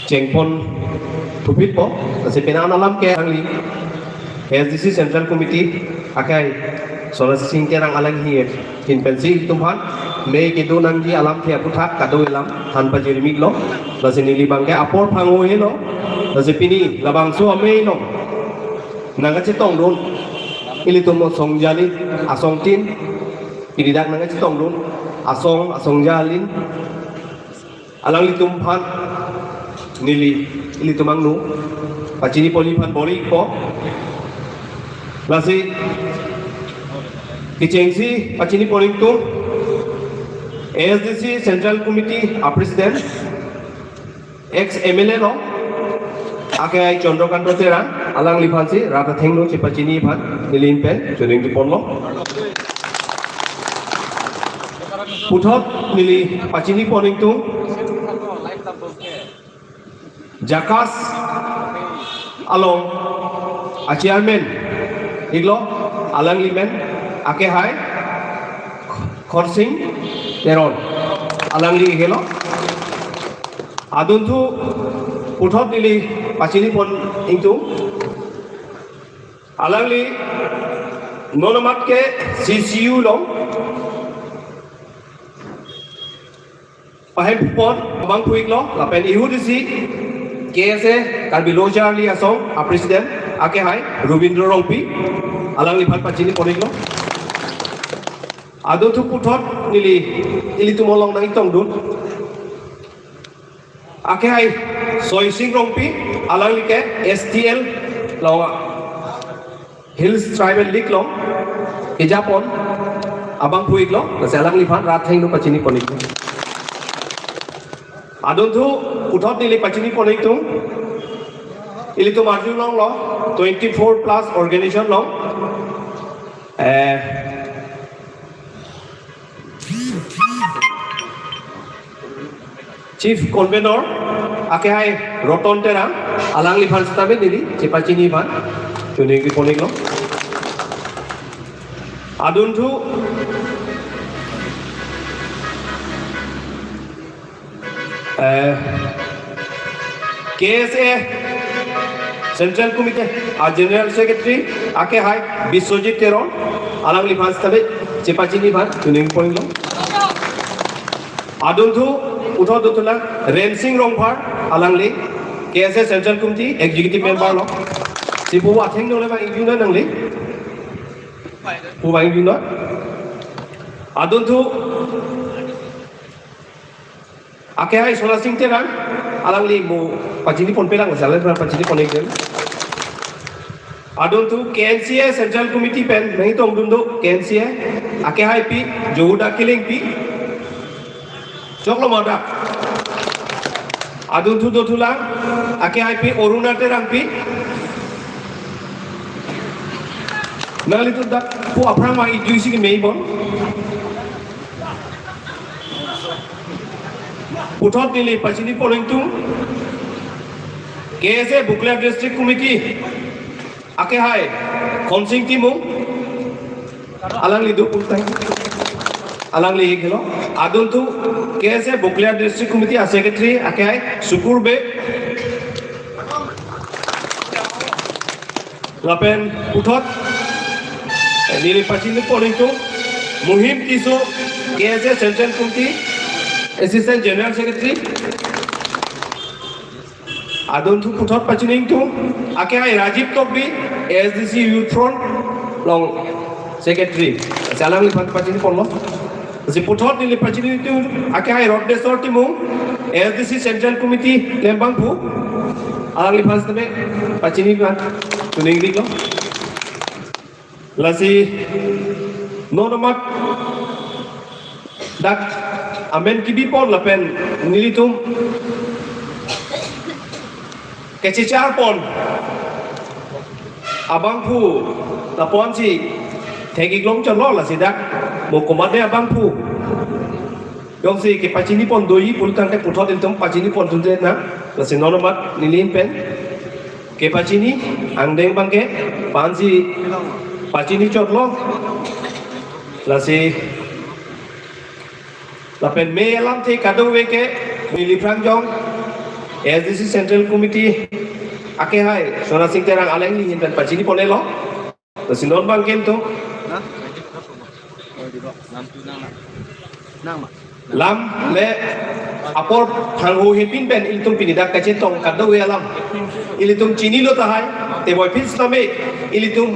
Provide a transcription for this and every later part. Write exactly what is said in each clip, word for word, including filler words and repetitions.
chengpon thupitpo, lasi penang alam ke alangli A S D C Central Committee akai Sonasi Sing Terang alangli ahin pensi ilitum aphan mei kedo nangji alamthe aphuthak kadokave alam than pajirmiklo, lasi neli abangke apor phang-o-elo, lasi pini labangso amei along nangkachetongdun ilitum asong ajalin, asong tin, pini dak nangkachetongdun asong, asong ajalin alanglitum aphan neli ilitum angno pachiniponji aphan bor-ipo. Lasi kechengsi pachinipon ingtung A S D C Central Committee a President, ex M L A lo, akai Chandrakanta Terang, alangliphansi rat athengno chepachini aphan neli ahin pen choningriponlo. Puthot neli pachinipon ingtung JACAS along a chairman iklo, alangli amen akehai Khorsing Teron, alangli iklo. Adunthu puthot neli pachinipon ingtung alangli non amat ke C C U along pahempon abangphu iklo, lapen ihut isi K S A Karbi Lo Charli Asong a President akehai Robindro Rongpi, alangliphan pachinipon iklo. Adunthu puthot neli ilitum along nangtongdun akehai Soising Rongpi, alangli ke S T L along Hills Tribal League along kejapon abangphu iklo, lasi alangliphan rat athengno pachinipon iklo. Adunthu puthot neli pachinipon ingtung ilitum arjulonglo twenty-four plus organization along, eh, Chief Convener akehai Roton Terang, alangliphan sitame neli chepachini aphan choningri poninglo. Adunthu, eh, K S A Central Committee a General Secretary akehai Biswajit Teron, alangliphan sitame chepachini aphan choningri poninglo. Adunthu puthot dothulang Rensing Rongphar, alangli K S A Central Committee Executive Member lo. Si pu athengno le vang-ikjun nangli. Pu vang-ikjun. Adunthu akehai Sonasing Terang, alangli mo pachini ponpelang, jalan pachini pon-ikdun. Adunthu K N C A Central Committee pen nangtongdun do K N C A akehaipi Johuda Killingpi. Choklo ma dak. Adunthu dothulang akehaipi Aruna Terangpi. Nanglitum dak pu aphrang ma idu isi ke mei bon. Puthot neli pachini poningtung K S A Bokajan District Committee akehai Khonsing Timung, alangli do puthot, alangli iklo. Adunthu K S A Bokajan District Committee a Secretary akehai Sukur Bey. Lapen puthot, eh, neli pachini poningtung Muhim Tisso, K S A Central Committee Assistant General Secretary. Adunthu puthot pachiningtung akehai Rajiv Tokbi, A S D C Youth Front along Secretary. Jalang iphan pachini ponlo. Si puthot neli pachiningtung akehai Rotneswar Timung, A S D C Central Committee klembangphu, alangliphan sitame pachini aphan choningrilo. Lasi non amat dak amen kebipon lapen nelitum kechecharpon abangphu lapuan si thek-iklong chotlo, lasi dak mo komatne abangphu jongsi kepachini pon doji pulotangte puthot ilitum pachini pon tunte na, lasi non amat neli ahin pen kepachini angdeng abangke pensi pachini chotlo. Lasi lapen mei alamthe kadokave ke neli aphrang jong A S D C Central Committee akehai Sona Sing Terang alangli ahin pen pachini ponelo. Lasi non abang ke itum lam le apor phangho hepin pen ilitum pini dak kachetong kadokave alam ilitum chinilo tahai, teboi phi sitame ilitum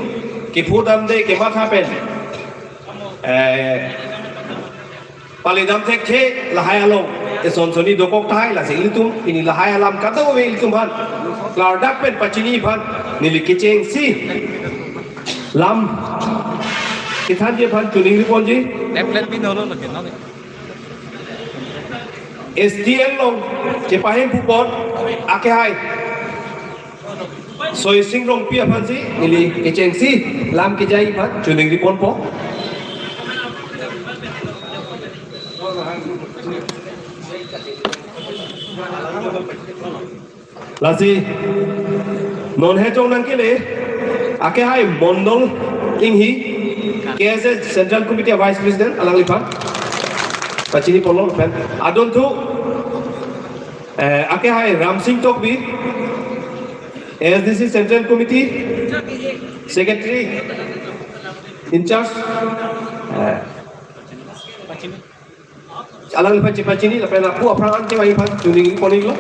kepho damde kematha pen, eh, palidam thekthe lahai along eson soni dokok tahai. Lasi ilitum pini lahai alam kadokave ilitum aphan klardak pen pachini aphan neli kechengsi lam kethanji aphan choningri ponji. Template bi dolo lagi, no? S T L along chepahemphu pon akehai Soising Rongpi aphansi neli kechengsi lam kejai aphan choningri ponpo. Lasi non hejong nangkele akehai Mondol Inghi, K S A Central Committee Vice President, alangliphan pachini ponlo pen. Adunthu, eh, akehai Ramsing Tokbi, A S D C Central Committee Secretary in charge, eh, alangliphan chepachini lapen aphu aphrang an chevang aphan choningri ponlo.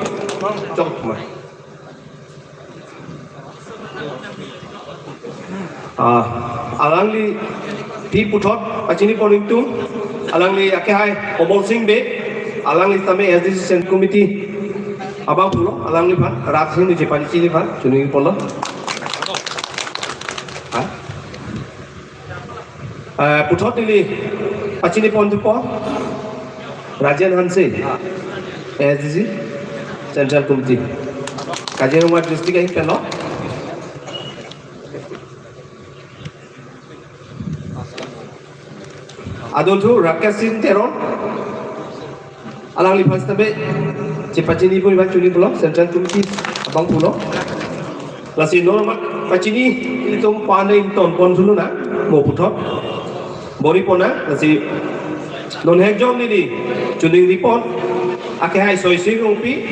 Chok ma. Ah, alangli aphi puthot pachini pon itum, alangli akehai Komol Sing Bey, alangli tame A S D C Central Committee abang pulo, alangliphan rat sing ni chepachini aphan choningri ponlo. Ha? Eh, puthot neli pachini ponthupo Rajen Hanse, A S D C Central Committee, Kaziranga District ahin penlo. Adunthu Rakesh Sing Teron, alangliphan sitame chepachini pu aphan choningri pulo, Central Committee abang pulo. Lasi non amat pachini ilitum pane ington pon dulu na, mo puthot bor-i pon na. Lasi non hejong neli choningri pon akehai Soising Rongpi,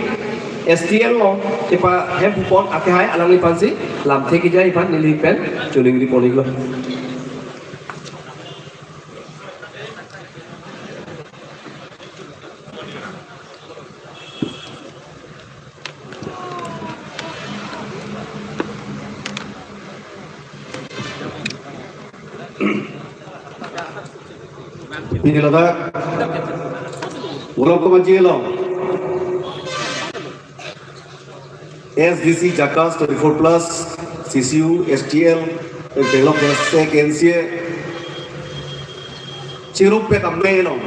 S T L along chepahemphu pon akehai, alangliphansi lamthe kejai aphan neli pen choningri ponlo. Pini ladak Golok Komaji along A S D C JACAS twenty-four plus, C C U, S T L, Penglok S C, K N C A, chingrumpet amei along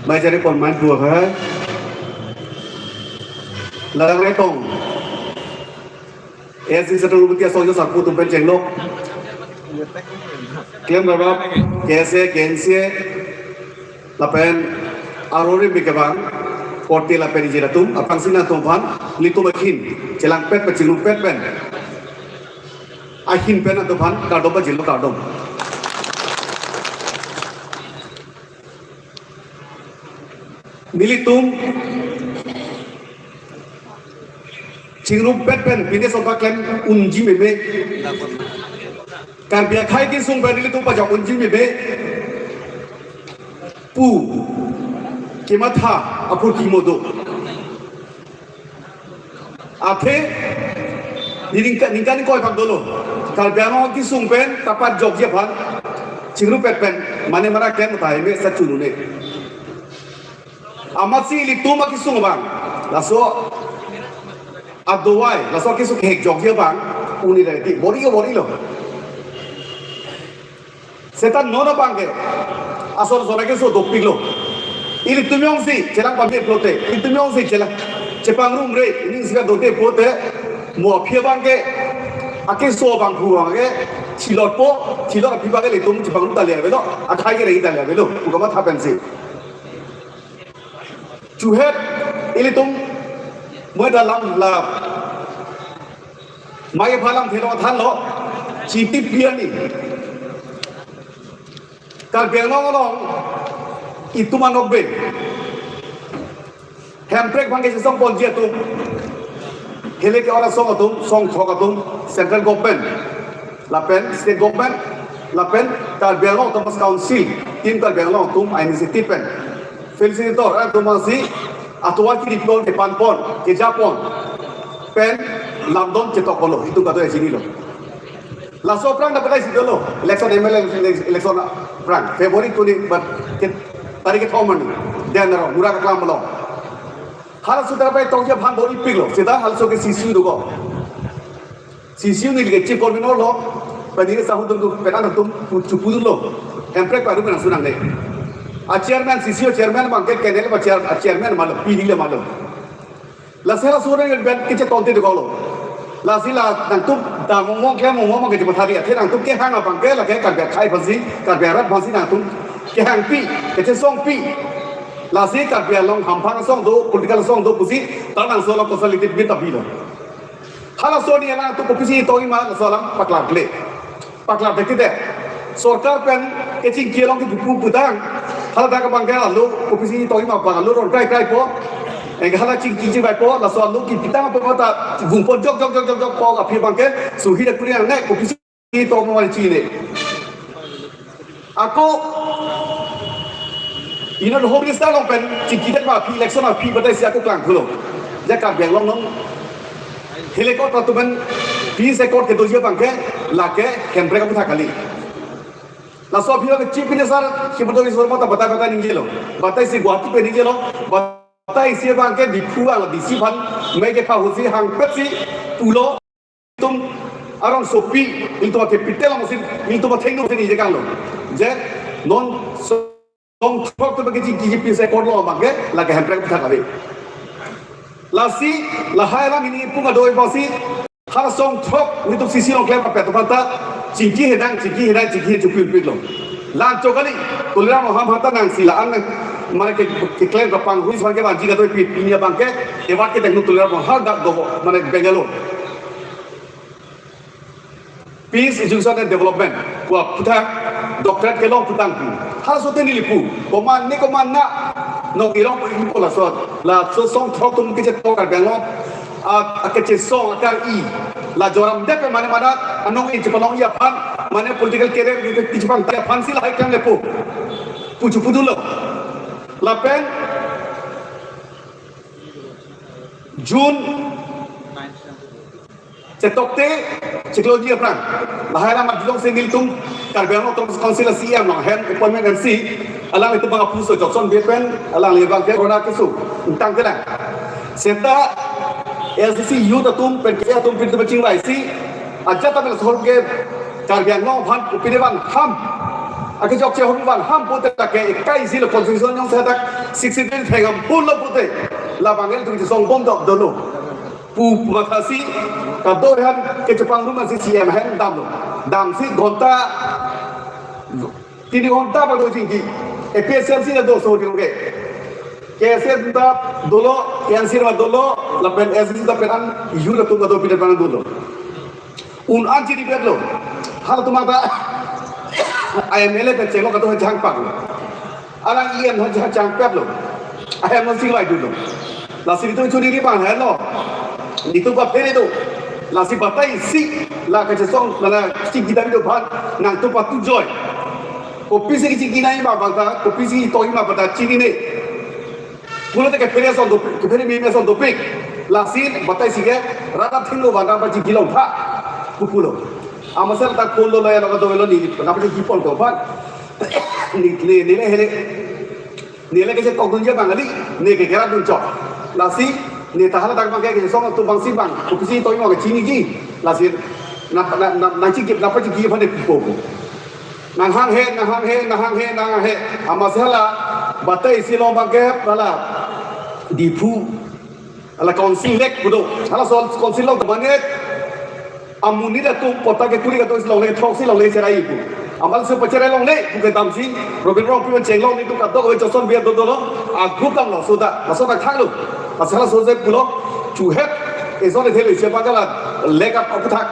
mai jari pon main dua hai. Ladak Retong A S D C Central Committee asong jo sarpo atum pen chenglok, klemrap K S A, K N C A, lapen arorim bikebang, korte lapen ijir atum, aphrangsi nangtum aphan, nelitum ahin chelangpet pen chingrumpet pen, ahin pen nangtum aphan kardom pajirlo, kardom. Nelitum chingrumpet pen pine soba klem unji meme, Karbi akhei kesung pen nelitum pajok unji meme pu kematha apor kimo do. Athe ningkan, ningkan ingkoi bak dolo, Karbi Anglong kesung pen kapat jokji aphan chingrumpet pen mane mara klem tahai me sa chunune. Amatsi ilitum akesung abang, laso adovai, laso akesung kehek jokji abang, unidadi bor-i, bor-ilo. Seta non abang ke asor sona keso dopiklo. Ilitum jongsi chelang pame pulote, ilitum jongsi chelang chepangrumre, ining sika dote pulote, mo aphi abang ke, akeso abang hu abang ke chilotpo, chilot aphi abang ke ilitum chepangrum tali avelo, akhei ke rei tali avelo, pu kamatha pensi. Chuhet ilitum mo dalam la mai phalang thelo thanlo, chiti piani. Karbi Anglong along itum anokbe Hemprek aphan kachesong ponji atum, hilai ke-ot asong atum, songthrok atum, central government, lapen state government, lapen Karbi Anglong Autonomous Council, Team Karbi Anglong atum a-initiative pen facilitator atum asi atovar kiri pon, kepan pon, keja pon pen lamdon chetok polo, itum kadokave chinilo. Laso aphrang ta pakai si dolo, election, M L A election aphrang, February twenty, but ke, tarik kethom arni, den aro, mura kaklam along. Halaso ta pai tokji aphan bor-ipiklo, seta halaso ke C C U dokok. C C U neli ke chief convener lo, pen neli sahu atum pen an atum pu-, chepudunlo. Hemprek paru pen asu nangne. A chairman, C C U chairman abang ke kenel ba chair-, a chairman malo, P D le malo. Lasi halaso areng pen kachetonte dokoklo. Lasi la nangtum dam mong mong, klem mong mong, mong kachepathari, athe nangtum kehang abang ke lake Karbi akhei aphansi, Karbi arat aphansi nangtum kehangpi, kachesongpi. Lasi Karbi Anglong hamphang asong do, political asong do pusi, ta nangso lo consultative meet ta bilo. Halaso arni alang atum kopisi tokji ma, laso alam paklarkle. Paklar dekide. Sorkar pen kachingki along kipu putang. Haladak abang ke alo kopisi tokji ma abang alo ron krai krai po. Anke hala chingki chingvai po, laso alo kipitang po ta vungpo jok jok jok jok jok po, aphi abang ke suhi da kuri ang ne kopisi tokji ma chini. Ako inut Home Minister along pen chingkidet ma aphi, election aphi batai si ako klangthulo. Ja Karbi Anglong along hilai ke-ot atum pen peace accord kedoji abang ke lake Hemprek aputhak kali. Laso aphi lake Chief Minister Himanta Biswa Sarma ta batai batai ningjelo. Batai si Guwahati pen ningjelo. Batai si abang ke Diphu ang D C aphan mei kepha husi hangpet si pulo. Itum arongsopi, itum a-capital along si, itum athengno si ningje kanglo. Je non songthrok atum kachingkiji peace accord lo abang ke lake Hemprek aputhak ave. Lasi lahai alam hini pung adoi apotsi hala songthrok nelitum C C along klem apet aphan ta chingki hedang, chingki hedang, chingki chupirpiklo. Lanchok kali, Tuliram Ronghang aphan ta nangsi la-an nang, mane ke, keklem kapanghui aphan ke vanji kadoi pi, pini abang ke, award kedeng nu Tuliram Ronghang dak do, mane Bangalore. Peace Education and Development pu aputhak doctorate kelong putangpi. Halaso te neli pu. Komat ne komat na. Nong irong pu ipo laso. Laso songthrok atum kachetok Karbi Anglong. A, a kachesong akar-i. La joram dep mane mane anong-e chepalongji aphan. Mane political career ke chepangtangji aphansi lahai klemle pu. Pu chepudunlo. Lapen June chetokte chiklo ji aphrang. Lahai alam adilong si nelitum Karbi Anglong Autonomous Council C E M along hem appointment M C alanglitum abang apuso Johnson Bey pen alangli abang ke corona keso ingtang kelang. Seta A S D C youth atum pen ke atum pintu chingvaisi ajat amen sor ke Karbi Anglong aphan kopine abang ham. Ake jok chehon abang ham pute lake ekai si lo constitution along sedak sixty three thengam pulo pute. Labang el tung chisong bom dok dolo. Pu mathasi kadokave aphan kechepangrum si C E M ahem damlo. Damsi ghonta, tini ghonta bado chingki. A P H L C ta do so ding ke. K S A ta dolo, K N C ta dolo, lapen S D C ta pen an, youth atum ta do pine pen an dolo. Un an chini pet lo. Halatum ta I M L A pen chenglo kato jangpaklo. Alang E M ha jangpaklo. Ahem lo sing lai dunlo. Lasi nelitum chuniri abang helo. Nelitum kaphere do. Lasi bataisi la kachesong la chingki dam do aphan nangtum patu joi. Kopisi chingki nangji ma abang ta, kopisi tokji ma abang ta chinine. Pulote kaphere ason dopik, kaphere meme ason dopik. Lasi bataisi ke rat athengno abang ta pachingki longtha pu pulo. Amat seta phone lo lo ya lo kadokave lo neli, nangpachingki pon ko aphan. Ne, ne, neli hele. Neli ke chetok dunji abang kali, ne ke kerat dun chok. Lasi ne ta haladak abang ke kachesong atum abangsi abang, kopisi tokji ma ke chiniji. Lasi na, na, na, nangchingki, nangpachingki aphan ne pupo. Nanghanghe, nanghanghe, nanghanghe, nanghanghe. Amat si hala bataisi along abang ke hala Diphu, hala council lek pu do. Halaso council along ta mane amonit atum patta kekuri kadokave si longle, throksi longle cherai pu. Amat si pacherai longle pu ke damsi Robin Rongpi pen chenglong nelitum kadokave Johnson Bey do dolo, a group damlo, so ta laso ta thaklo. Laso halaso si pulo, chuhet eson ethe lo isi abang ke la lek aputhak.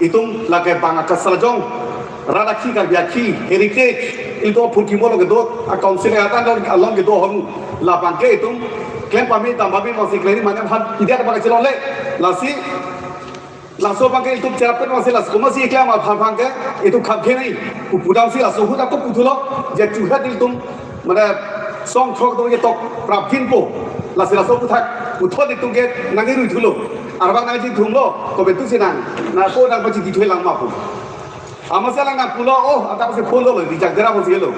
Itum lake bang akasarjong, rat akhi, Karbi akhi, heritage, itum phurkimo along kedo, a council atan along kedo ahormu. Labang ke itum Klem pame dam pame masi klem mane han idia ta bang chelongle. Lasi laso abangke itum cherap pen masi laso komatsi klem aphan abangke itum khap khe nai. Pu pudamsi laso ahut ako puthulo je chuhat itum mane song throk do je tok prapjinpo. Lasi laso aputhak puthot itum ke nangkerui thulo. Arbak nangji thumlo ko betu sinang na ko nang pachi kithui lang ma pu. Amatsi alang nangpulo, oh, atak si phone lo, di jak dera phone si lo.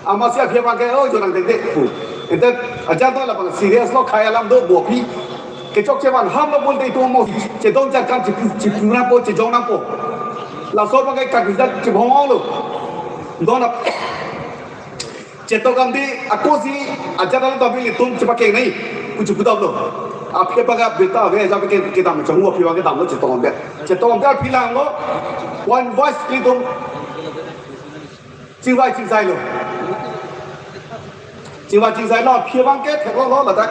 Amatsi aphi abangke, oh, jorang dek dek pu. Ente ajat do labang serious lo, khei alam do bo aphi. Kechokche van ham lo pulote itum mo chedon jakam chipu chipu nangpo, chejong nangpo. Laso abangke kabisa chibhong lo. Don ap Chetok Gamdi ako si ajat alam tapi itum chepakeng nai. Kuchu kudam lo. Aphi abangke beta ave ajat ke kedam chong aphi abangke dam lo Chetok Gamdi. Chetok Gamdi aphi lang lo. One voice itum chingvai chingsai lo. Chingvai chingsai lo aphi abangke theklo lo ladak.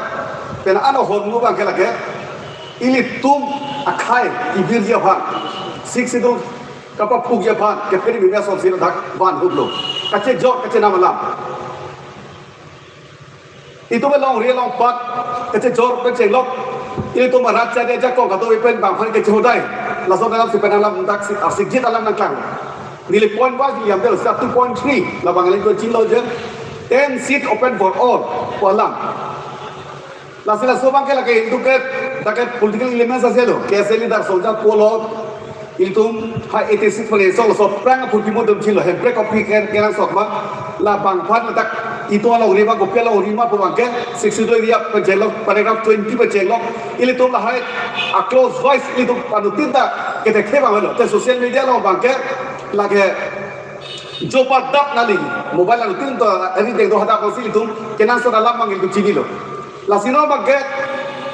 Pen ano hormu abangke lake. Ilitum akhei ivirji aphan. Sixth Schedule kapaphukji aphan keperi mimya sonsi ladak van huplo. Kachejor kachenam alam. Itum alongri alongpat kachejor kachenglok. Itum arat chade ajakong kado ipen bangphan kachehodai. Laso alam si pen alam dak si asikjit alam nangklang. Neli point wise neli amdel sa two point three labang aling ko chinglo je. Ten seat open for all pu alam. Lasi laso abangke lake itum ke dak ke political elements ase lo. K S L E dak songja polo itum ha eighty six pale so so prang aphu kimo dum chilo Hemprek kopi ke kenangsot ma labangphan dak itum alongri ma kopi alongri ma pu abangke Sixth Schedule area pachelok paragraph twenty pachelok ilitum lahai a clause wise ilitum panutin ta ketekhe abang lo. Te social media along abangke lake jopa dap nali mobile along tin to ari deng do hadak kosi itum kenangsot alam abang itum chinilo. Lasi non abangke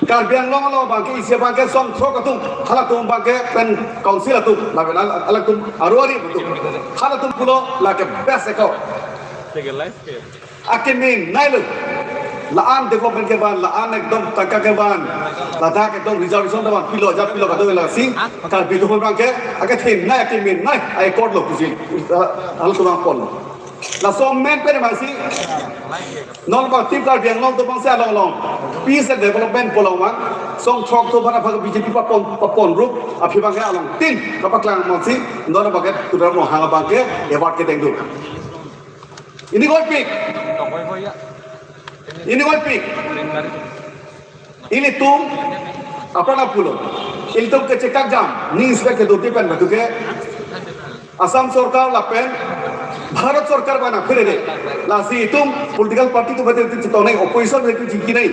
Karbi Anglong along abangke isi abangke song throk atum halatum abangke pen council atum lapen al- alatum aruari atum halatum pulo lake best eko. Akeme nai lo. La-an development kevan, la-an ekdom tangka kevan. Ladak ekdom reservation kevan pilo aja pilo kado lasi Karbi atum abangke akethe nai akeme nai ai court lo pusi halatum abang pon. Laso amen pen masi non abang tim Karbi Anglong atum abangsi along along peace and development pu along abang song throk atum aphan aphan B J P papon papon rup aphi abangke along tin kapaklang masi non abangke Tuliram Ronghang abangke award kedeng do. Ini golpik. Ini golpik. Ilitum apran apulo. Ilitum kechekak jam ni inspect kedo tipen batu ke Assam sorkar lapen Bharat sorkar bana phirede. Lasi itum political party atum bete itum chitong nai, opposition bete itum chingki nai.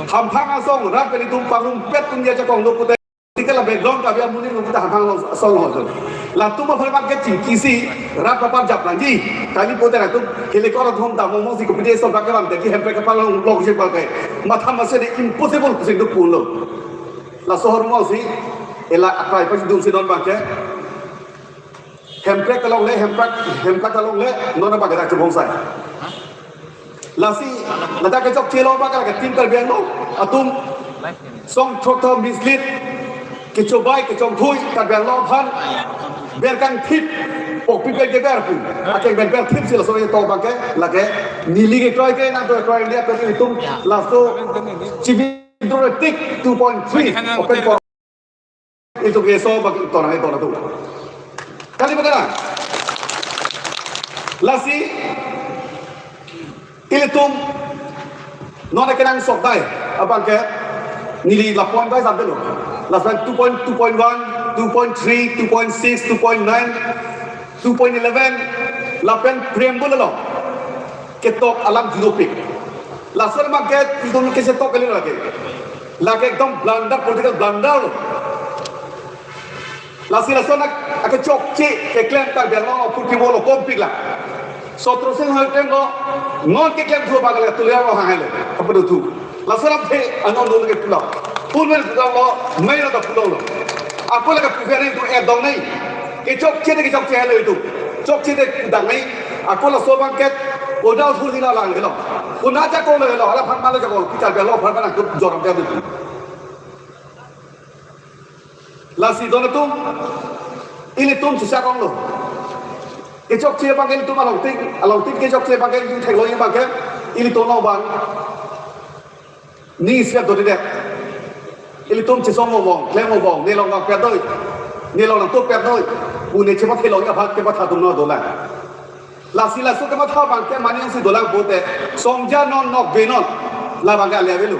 Hamphang asong rat pen itum pangrumpet atum dia chakong lo pute. Political background kave amonit lo pute hamphang asong lo. Latum aphan abangke chingkisi rat apar jap nangji. Kali pute latum helicopter atum dam mo si kopide sorkar ke bang teki Hemprek kapal long lok je pakai. Matha masi de impossible pusi itum pulo. Laso ahormu si ela akai pasi dun si non abangke. Hemprek alongle, Hemprek, Hemprek alongle, non abangke dak chubong sai. Lasi, ladak kechokche lo abangke lake tim Karbi Anglong atum song throk throk mislead, kechobai, kechongthui, Karbi Anglong aphan berkangthip, pokpi pen keber pu. Akeng pen berthip si laso ato abangke, lake neli kekroi ke nangkroi India pen itum laso chibi dramatic two point three open for itum ke so bagi tonang tonang tu. Kali bagaimana? Lasi ilitum non kenangsot dai abangke neli la point wise update lo. Last one two point two point one, two point three, two point six, two point nine, two point eleven lapen preamble lo. Ketok alam judopik. Lason abangke itum kesetok kali lake. Lake ekdom blunder, political blunder lo. Lasi lason ak akechokche keklem Karbi Anglong aphu kimo lo kompik la. Sotro Sing Hotel lo non keklem thu abang le Tuliram Ronghang lo. Apa do thu? Laso lam the anon dolo ke pulang. Pun men pulang lo, main lo ta pulang lo. Ako lake pulang itu eh dong nai. Kechokche de kechokche lo itu. Chokche de dang nai. Ako laso abangke. Kodal thur hila lang helo. Kona jako lo helo. Hala phan malo jako. Kita belo phan mana joram dia itu. Lasi don atum. Ilitum susa kong lo. Kechokche abangke ilitum along tin, along tin kechokche abangke ilitum theklo abangke. Ilitum lo abang. Ni isi adodedet. Ilitum chesong obong, klem obong, nelong nangpet noi. Nelong nangtupet noi. Pune chemathe long ya bhag kematha atum no dolang. Lasi laso kematha abangke mane si dolang pote. Songja non nokbe non. Labangke ale avelo.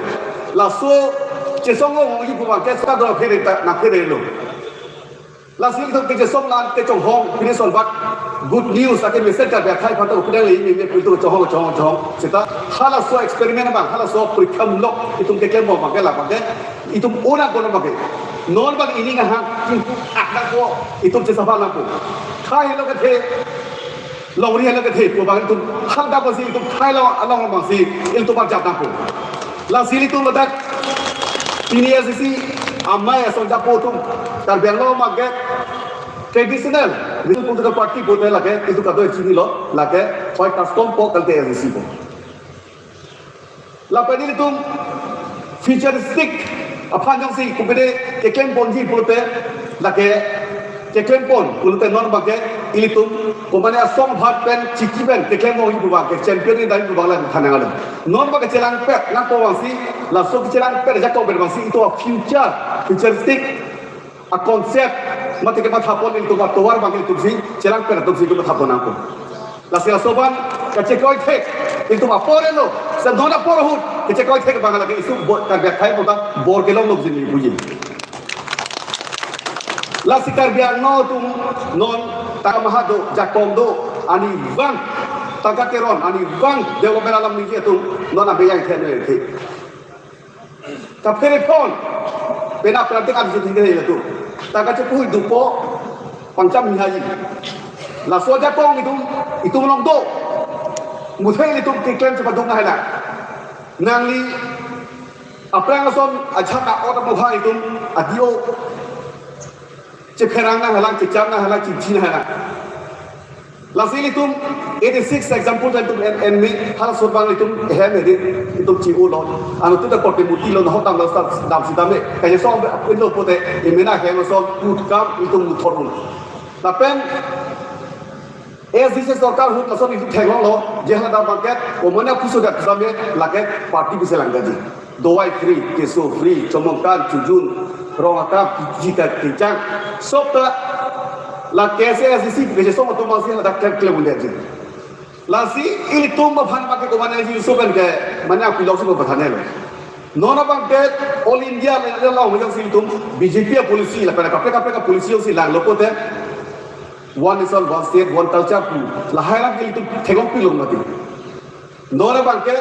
Laso chesong obongji pu abangke seta do phere ta nangpherelo. Lasi ilitum kechesong lan kechonghong pini sonbak good news ake mesen Karbi akhai aphan ta ukedang le ini ini pintu chonghong chonghong chonghong. Seta halaso experiment abang, halaso porikhamulok itum keklembom abangke labangke itum una kono abangke. Non abang ini ngahang pintu akdak ko itum chesapha lampu. Khai lo kethe, longri lo kethe pu abang itum hangdap si itum khai lo along abang si ilitum arjap lampu. Lasi ilitum ladak pini A C C amei asong japo atum Karbi Anglong market traditional, ilitum political party pote lake itum kadoi chinilo lake hoi custom po kalte A C C po. Lapen ilitum futuristic aphan jongsi kopine keklem ponji pulote lake keklem pon pulote non abangke ilitum komane asong bhat pen chiki pen keklem ponji pu abangke champion ni dai pu abang la thanang alo. Non abangke chelangpet nangpo abang si laso kechelangpet ajakong pen abang si itum future futuristic a-concept mate kematha pon ilitum atovar abang ilitum si chelangpet atum si kematha pon nangpo. Lasi laso abang kachekoi thek ilitum apor elo, se non apor ahut kachekoi thek abang lake isu bo Karbi akhai puta bor kelong lok jini puji. Lasi Karbi Anglong atum non tangka maha do, jakong do, ani vang tangka keron, ani vang development alam ningje atum non abeyang thek ne thek. Kaphere phon. Penap prantik an suti ke itu. Tangka chepuhui dopo pangcham ni haji. Laso ajakong itum, itum along do. Muthe ilitum keklem chepaduk nahela. Nangli aphrang ason ajak a-ot amoha itum adio chepherang nanghelang, checham nanghelang, chingchi nanghelang. Lasi ilitum eighty six example ta itum en en me halaso abang itum hem hedi itum chi-o lo. Anu tu ta korte muti lo, nahok dam lo, dam si dam me. Kaya song be apin lo pote imena hem lo song put kam itum muthor un. Lapen A C C sorkar ahut lason itum theklong lo, je hala dam market, omona pusu dak same lake party bisi langgaji. Dawai free, keso free, chomongkan, chujun, rong akam, kiji ka kechang. Sop ta la K S A S D C, kechesong atum abang si ladak klem klem un-eji. Lasi ilitum aphan abangke komane ji so pen ke, mane apilok si pathanelo. Non abangke All India level along si ilitum B J P a-policy, lapen kaprek kaprek a-policy si langlo pote, One Nation, One State, One Culture pu. Lahai lam ilitum theklong pilong mati. Non abangke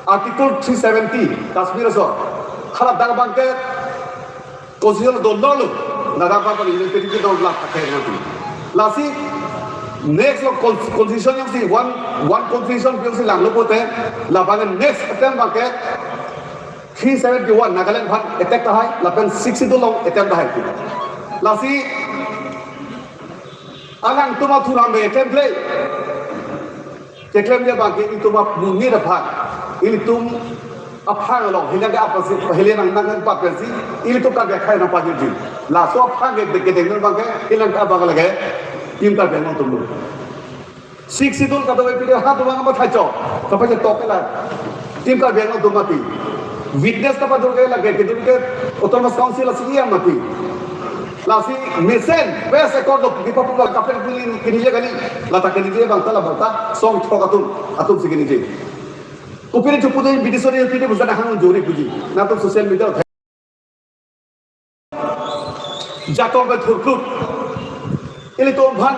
Article three seventy Kashmir aso. Hala dak abangke constitution dolo lo. Ladak abang pali ini tadi kita ulah pakai nanti. Lasi next lo con- constitution jongsi one one constitution jongsi langlo pote labang next attempt abangke three seventy one Nagaland aphan attack tahai lapen sixty-two along attempt tahai. Lasi alangtum athuram be attempt le. Keklemji abangke itum amonit aphan, ilitum aphang along, hilang ke apa si, hilang nang nang pa pensi, ilitum Karbi akhai nangpajirji. Laso aphang ke kedeng abangke, hilang ke abang lake, Team Karbi Anglong atum lo. Sixth Schedule kadokave pide ha atum abang mathacho, kapache tok la. Team Karbi Anglong atum mati. Witness ta padun ke lake, kedun ke Autonomous Council a-C E M mati. Lasi mesen, peace accord lo, di papu lo, kaprek puli kinije kali, lata kinije abang ta, labang ta, song thok atum, atum si kinije. Kopine chupu de, bidi sori, pide busan hang jori puji. Nangtum social media jakong ke thurkut. Ilitum aphan,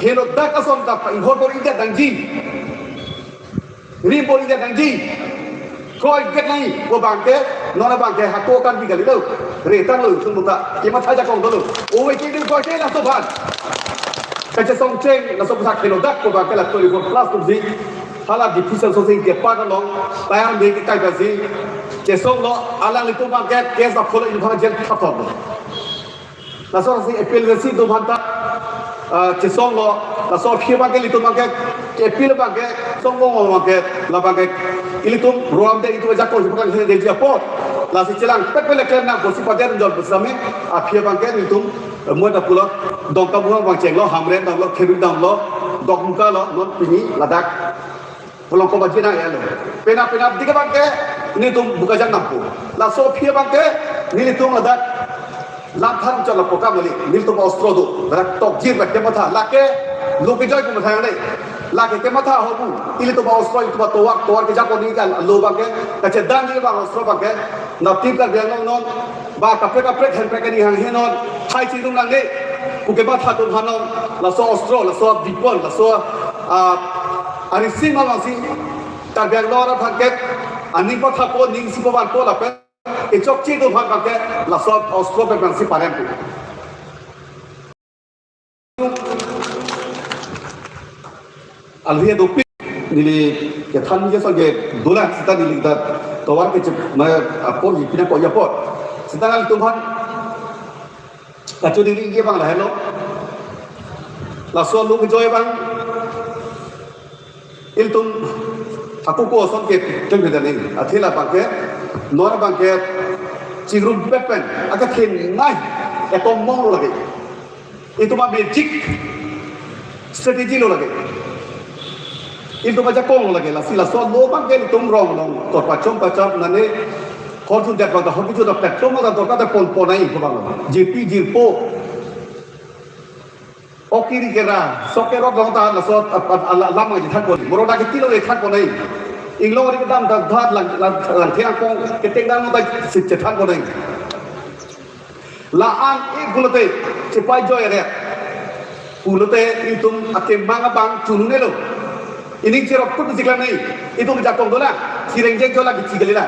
helo dak ason ta, inghor bor injat nangji. Rim bor injat nangji. Kroi get nai, pu abangke, non abangke, hako kan bi kali lo. Retang lo, sung buka. Kematha jakong dolo. Ove ke din kroi ke laso aphan. Kachesong cheng, laso aphan helo dak, pu abangke la twenty-four plus atum si. Hala diffusion so sing ke pa along. Tayar me ke kai basi. Chesong lo, alanglitum abangke, case aphan lo, inbhang jel thap thap lo. Laso si appeal si itum aphan ta, ah, chesong lo, laso aphi abangke ilitum abangke, appeal abangke, song bong abangke, labangke, ilitum rom de itum ajakong si pakan de ji apot. Lasi chelangpet pele klem nang kosi paden jol besame, aphi abangke ilitum, eh, muat apulo, Dongkabuhang abang chenglo, Hamren damlo, Kherui damlo, Dokmoka lo, non pini, ladak. Pulang ko baji nang ya lo. Penap penap dike abangke, Nelitum Bokajan dampo. Laso aphi abangke nelitum ladak lam tharum chot lapu kam kali, nelitum ostro do. Ladak tokjir bak kematha, lake lo kejoi kematha nangne. Lake kematha ho pu. Ilitum ostro, ilitum tovar, tovar kejapon ni kan lo abangke. Kachedamji abang ostro abangke. Nelitum Karbi Anglong non ba kaprek kaprek hemprek kani hanghe non, thai chingrum nangne pu kematha atum aphan non, laso ostro, laso weapon, laso, ah, arisi ma abangsi Karbi Anglong arat aphan ke aning pathapo, ning si pavanpo lapen kechokche atum aphan abangke laso ostro pen abangsi parem pu. Alhi dopik neli kethan je sage dolang seta neli ta tovar kechep ma apor ji pina ko apor. Seta nanglitum aphan kachoningri abang lahelo. Laso lo kejoi abang ilitum ako ko ason ke tem beda ni. Athe la abangke, non abangke chingrum pet pen akathin nai, etom mong lo lake. Itum a-magic strategy lo lake. Itum ajakong lo lake. Lasi laso lo abangke itum rong rong tor pachom pachap nangne, hor tu dak bang ta, hor tu dak platform ta, tor ta pon pon nai ko abang. Jirpi jirpo, ok kiri kera, sok kerok long ta, laso ap- ap- ala- lam aji thanpo. Moro dak kiti lo e thanpo nai. Inglong ri kedam ta dhat lang lang lang theng angkong keteng dam ta si chethanpo nai. La-an e pulote, chepai joi re. Pulote itum akemang abang chunune lo. Ining cherok put sikla nai. Itum jakong dolang. Sireng jeng jola kichi kalila.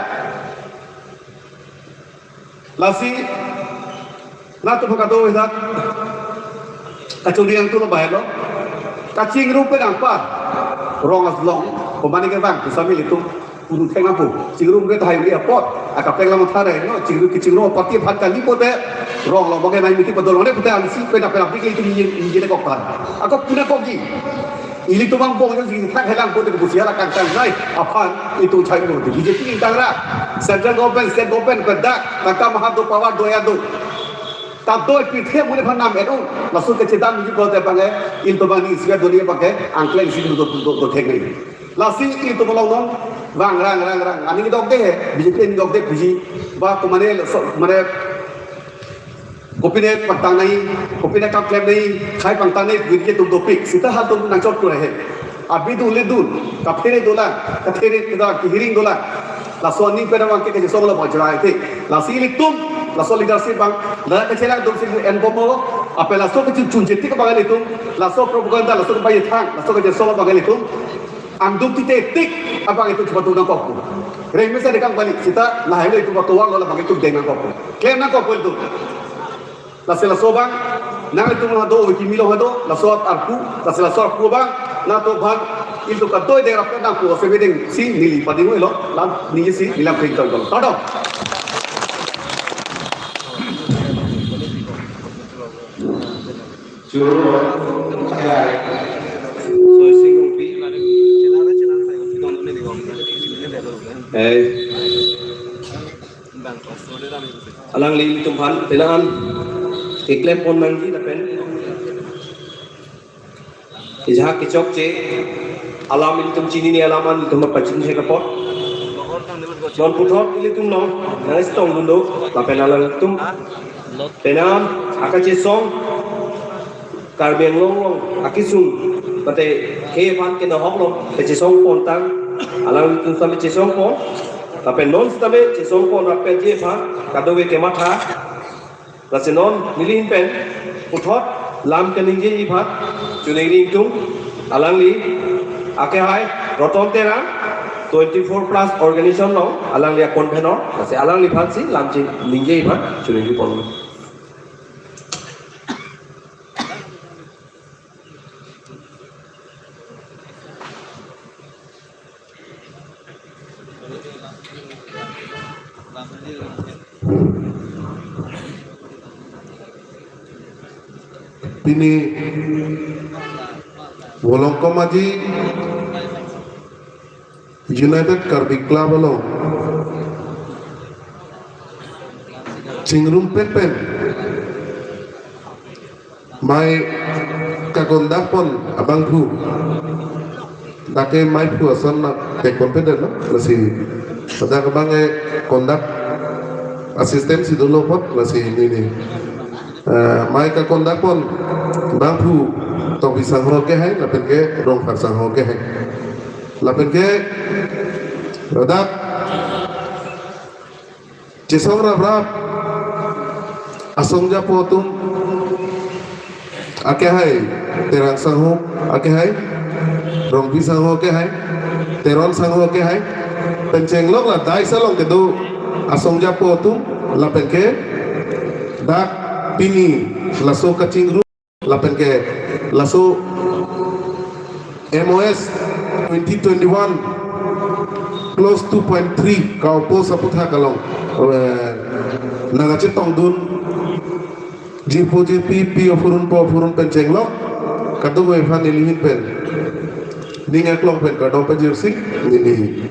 Lasi nangtum kado hidak kachoningri nangtum lo bahelo. Kachingrum pen angpa rong aslong komani ke bang kusami ilitum. Punu theng apu, chingrum ke tahai uli apot, akaprek lam thare, no, chingrum ke chingrum party aphan kali pote, rong lo bage nai miti padol ne pote, ansi pena pena pikir itu minjin, minjin kok pan. Ako puna kok ji. Ilitum abang bong jong sing thak helang pote busia la kangkang nai, aphan itum chai mo. B J P ingtang ra, central government, state government, pada, kata maha do power do ya do. Tap do pithe mune phan nam edu, laso kechedam ji pote abangke, ilitum abang ni sia do ni abangke, angkleng sing do do do do thek nai. Lasi ilitum along non rang rang rang rang. Aning dokde he, B J P aning dokde puji. Ba komane so mane kopine pangtang nai, kopine kam klem nai, khai pangtang nai, puji ke tum dopik. Seta hal tum nangchot tu he. Abi dun le dun, kaphere dolang, kaphere dolang, kihiring dolang. Laso aning pen abangke kachesong lo bajra ite. Lasi ilitum, laso leadership abang, la kachelang tum si en bomlo, ape laso kachun chun jetik abang ilitum, laso propaganda, laso kapai thang, laso kachesong abang ilitum. Angduk tite tik abang itum chepatu nangkok pu. Reng mesen dekang balik seta lahai lo itum patu wang lo labang itum deng nangkok pu. Klem nangkok pu itum. Lasi laso abang nanglitum hado kimi lo hado laso arpu, lasi laso arpu abang nangtum aphan ilitum kadoi deng rap nangpu ase bedeng si neli pading lo la neli si nilam kring tong tong. Tadong. Eh. Alangli ilitum aphan penang keklem pon nangji lapen ejahak kechokche alam ilitum chinine alam an ilitum pachinine kapot. Non puthot ilitum nong nangchetong dun do lapen alangtum penang akachesong Karbi Anglong along akesung mate khei aphan kenohok lo kachesong pon tang alangtum sami chesong pon lapen non sitame chesong pon rapet ji aphan kadokave kematha. Lasi non neli ahin pen puthot lam kaningjeji aphan choningri ingtung alangli akehai Roton Terang twenty-four plus organization along alangli a-convenor, lasi alangliphan si lam chiningjeji aphan choningri pon. Pini Volongkom Aji United Karbi Club along chingrum pen pen mei kagondak pon abangphu, dak ke meiphu ason nangpek pon pen dolo, lasi Dak abang ke conduct a-system si dolo apot lasi neli, eh, mai ka-conduct pon abangphu Tokbi sangho ke hai, lapen ke Rongphar sangho ke hai. Lapen ke ladak chesong raprap asong japo atum ake hai, Terang sangho ake hai, Rongpi sangho ake hai, Teron sangho ake hai, pen chenglok la dais along kedo asong japo atum, lapen ke dak pini laso kachingrum, lapen ke laso M O S twenty twenty-one clause two point three ka-oppose aphuthak along, eh, nangkachetongdun jirpo jirpi, pi aphurun po aphurun pen chenglok kadokave aphan neli ahin pen ning aklong pen kardom pajirsi neli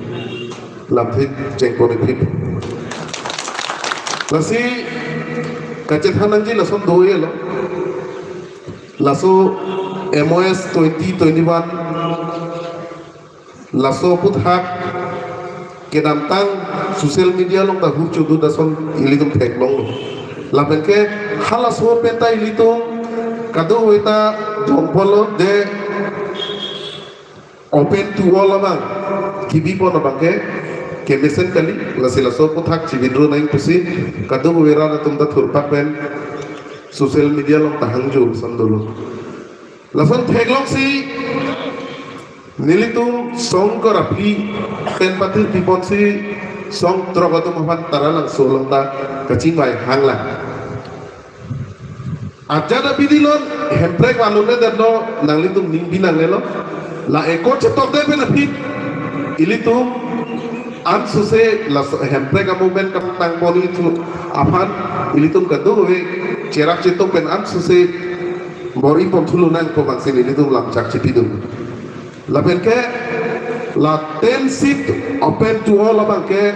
lamthe chengpon-ik phi. Lasi kachethan nangji lason do-elo. Laso M O S twenty twenty-one laso aphuthak kedamtang social media along ta hur chodun ason ilitum theklonglo. Lapen ke halaso pen ta ilitum kadokave ta jongpolo de open to all abang kebipon abang ke kemesen kali, lasi laso aphuthak chibidro nang pusi kadokave rat atum ta thurpak pen social media along ta hangjo ason dolo. Lason theklongsi nelitum song kre-ra phli pen pathir piponsi song throk atum aphan Taralangso along ta kachingvai hanglang. Ajat abidi non hemprek vangnedetlo, nanglitum ning binangnelo. La accord chetokdet pen aphi ilitum ansose la hemprek a-movement kangtang pon-ik thu aphan ilitum kadokave cherak chetok pen ansose bor-i pon thu lonang pu abangsi nelitum lamchak chipidun. Lapen ke la ten seat open to all abang ke,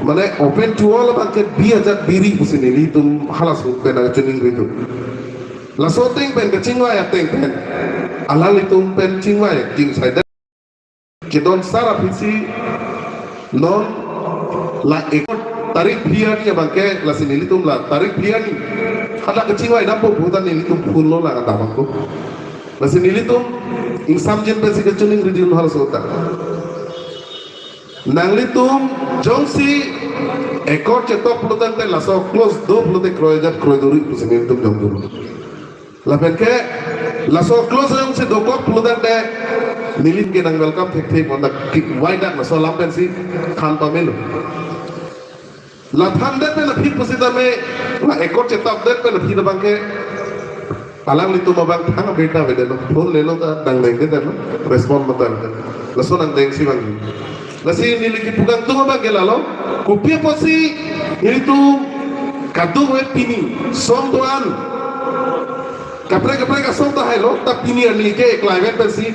mane open to all abang ke bi ajat biri pusi nelitum halaso pen nangchiningridun. Laso ateng pen kachingvai ateng pen alanglitum pen chingvai jingsai det. Kedon sar aphisi non la accord tarik phli arni abang ke, lasi nelitum la tarik phli arni hadak kachingvai dampo puta nelitum phunlo la kata abang ko. Lasi nelitum ingsamjin pensi kachiningridun halaso ta. Nanglitum jongsi accord chetok pulotangte laso clause do pulote kroi ajat kroi duri pusi nelitum jongdun. Lapen ke laso clause jongsi dokok pulotangte nelitum ke nang-welcome thekthe, bonta kevai dak laso alam pensi than pamelo. La thandet pen aphi pusitame, la accord chetokdet pen aphi abang ke alanglitum abang thang abirta avedetlo, phone lelo ta nangdengdetlo, respond mata avedetlo. Laso nangdengsi vangji. Lasi neli kipu kangtung abang ke lalo, kopi apotsi nelitum kadokave pini song do-an kaprek kaprek asong ta hailo, ta pini arni ke climate pensi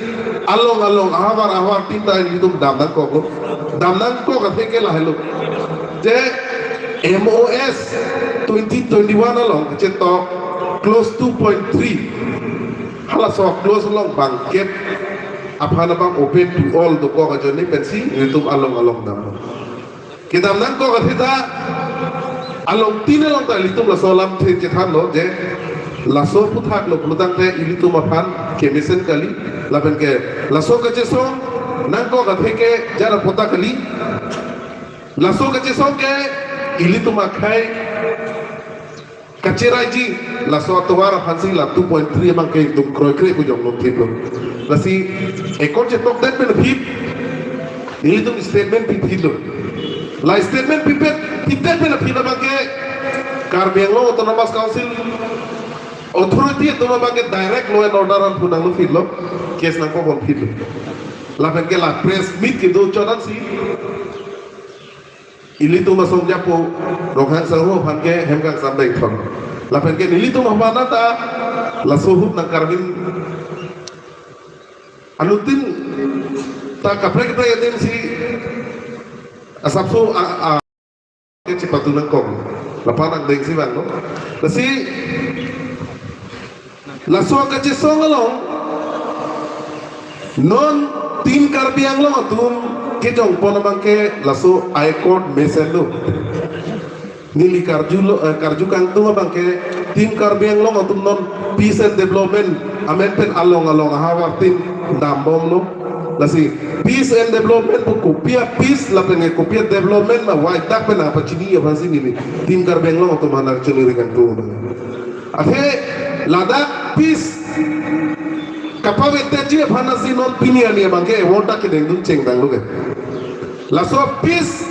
along along ahavar ahavar tin ta nelitum dam nangkoklo. Dam nangkok athe ke lahelo. Je M O S twenty twenty-one along kachetok clause two point three, halaso clause along bangkep aphan abang open to all dokok ajoine pensi nelitum along along damlo. Kedam nangkok athe ta along tin along ta ilitum laso alamthe chethanlo je laso aphuthak lo pulotangte ilitum aphan kemesen kali, lapen ke laso kachesong nangkok athe ke jara pota kali. Laso kachesong ke ilitum akhei kacheraiji, laso atovar aphansi la two point three abang ke duk kroikre pu jonglo thiplo. Lasi accord chetokdet pen aphi nelitum statement piphitlo. La statement pipet, pidet pen aphi abang ke Karbi Anglong Autonomous Council authority atum abang ke direct law and order an phunanglo phitlo, case nangpapon phitlo. Lapen ke la press meet kedo chot ansi ilitum asong japo Ronghang sangho aphan ke hem kangsam dengthon. Lapen ke nelitum aphan ta laso ahut nangkarbin anuttin ta kaprek kaprek adim si asapso a, a, ke chepatu nangkok. Lapen nangdengsi vanglo. Lasi laso kachesong along non tin Karbi Anglong atum kejongpon abangke laso High Court mesen do. Neli karjulo, eh, karju kangtung abangke Team Karbi Anglong atum non peace and development amen pen along along ahavar tin dambomlo. Lasi peace and development pu kopi a-peace lapen ke kopi a-development ma wai dak pen apa chini ya bhasi neli Team Karbi Anglong atum aphan nangchini ri kangtung. Athe ladak peace kapavedetji aphan si non pini arni abangke award ta kedengdun chengdanglo ke. Laso peace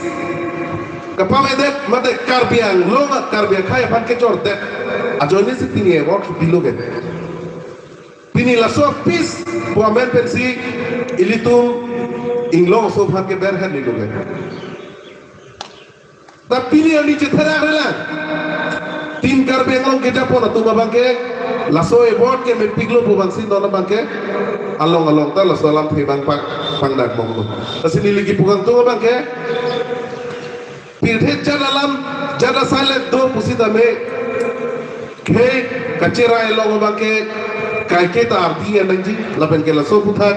kapavedet mate Karbi Anglong, Karbi akhei aphan kechordet ajoine si pini award pilo ke. Pini laso peace pu amen pensi ilitum inglong aso aphan keberhan nilo ke. Ta pini arni chetherak rela. Team Karbi Anglong kejapon atum abangke laso award ke mepiklo pu abangsi non abangke along along ta laso alamthe abang pang pangdak bomlo. Lasi neli kipu kangtung abangke pirthe jat alam jat a-silent do pusitame khei kacherai along abangke kaike ta ardi nangji lapen ke laso aphuthak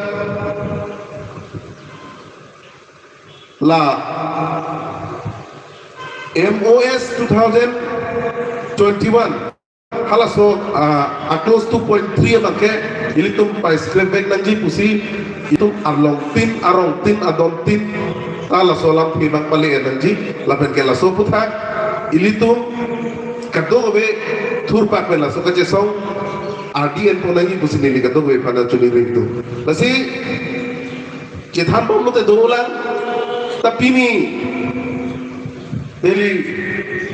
la M O S two thousand twenty-one halaso, ah, a-clause two point three abangke ilitum pai-scrap back nangji pusi itum arlong tin, arong tin, adon tin ta laso alamthe abang pale nangji lapen ke laso aphuthak ilitum kadokave thurpak pen laso kachesong ardi enpo nangji pusi neli kadokave aphan nangchini ri kangtung. Lasi chethanbomlote dolang, ta pini neli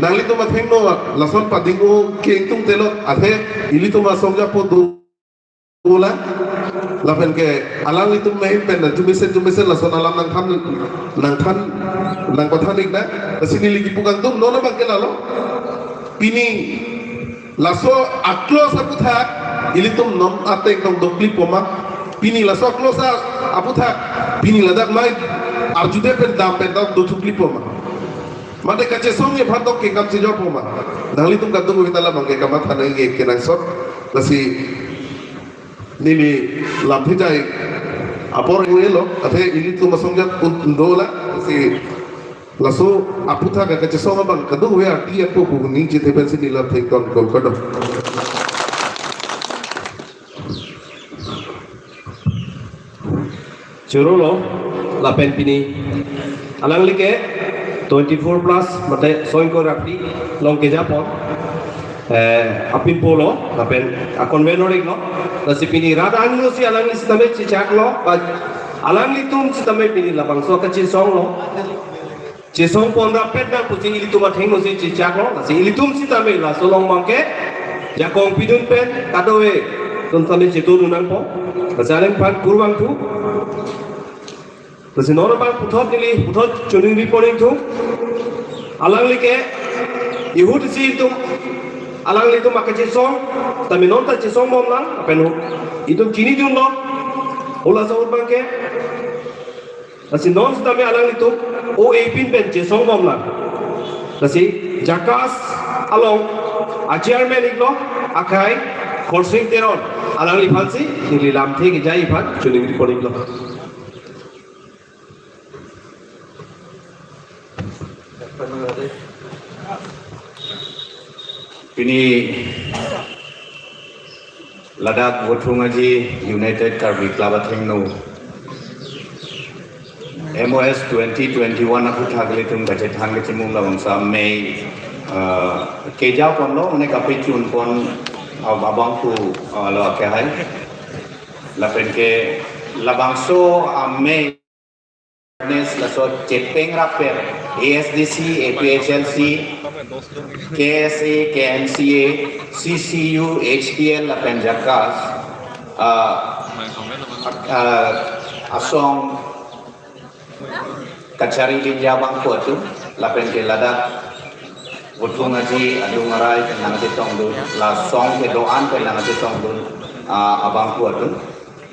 nanglitum athengno lason pading-o kengtung telot athe ilitum asong japo dolang. Lapen ke alanglitum main pen na jumesen jumesen lason alam nangthan nangthan nangpathan-ik na. Lasi neli kipu kangtung non abangke lalo. Pini laso a-clause aphuthak ilitum non ateng tong doklipo ma. Pini laso a-clause aphuthak pini ladak mai arjude pen dam pen dam dothuklipo ma. Mate kachesong aphan tok ke kam chejorpo ma. Nanglitum kadokave ta labangke kamatha nangji kenangsot. Lasi neli lamthe jai apor elo athe ilitum asong jat un dolang. Lasi laso aphuthak kachesong abang kadokave ardi enpo pu ning chethe pensi neli lamthe ton kol kadok. Chorolo lapen pini alangli ke twenty-four plus mate soi ingkoi ra phli along kejapon, eh, apinpolo lapen a-convenor-iklo. Lasi pini rat angno si alangli sitame chechaklo, ba alanglitum sitame pini labangso kachesonglo. Chesongpon rapet nang pusi ilitum athengno si chechaklo, lasi ilitum sitame laso along abangke jakong pidun pen kadokave atum sitame chetondun nangpo. Lasi alangphan kurvangthu. Lasi non abang puthot neli puthot choningri pon ingtung. Alangli ke ihut si itum alanglitum akachesong tame non ta chesongbomlang lapen itum chinidunlo. Hala ahut abangke lasi non sitame alanglitum O A pin pen chesongbomlang. Lasi JACAS along a-chairman-iklo akhai Khorsing Teron, alangliphansi neli lamthe kejai aphan choningri pon-iklo. Pini ladak Vothung Aji United Karbi Club athengno M O S twenty twenty-one aphuthak ilitum kachethan kachemum labangso amei, ah, kejaponlo, mane kapachunpon, ah, abangphu, ah, lo akehai. Lapen ke labangso amei awareness laso chepeng rapet A S D C, A P H L C, K S A, K M C A, C C U, H T L lapen JACAS, ah, ah, asong kachari linja abangphu atum, lapen ke ladak Vothung Aji adung arai pen nangchetongdun, la asong kedo-an pen nangchetongdun, ah, abangphu atum.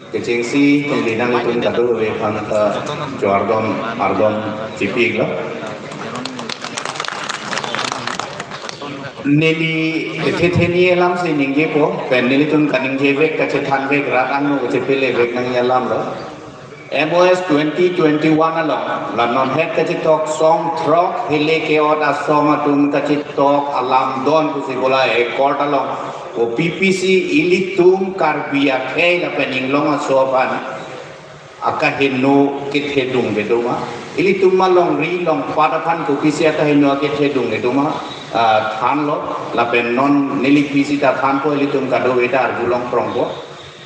Kechengsi tungdi nanglitum kadokave aphan, eh, kardom, kardom chipi-iklo. Neli thethe ni alam si ningjepo, pen nelitum kaningjevek kachethanvek rat angno kachepelevek nangji alamlo. M O S twenty twenty-one along, la non het kachetok song throk hele ke-ot asong atum kachetok alam don pusi bola accord along, o P P C ilitum Karbi akhei lapen inglong aso aphan akaheno kethedung kedo ma. Ilitum ma longri longpat aphan kopisi akaheno kethedung kedo ma, ah, thanlo, lapen non neli pisi ta thanpo, ilitum kadokave ta arjulong prongpo.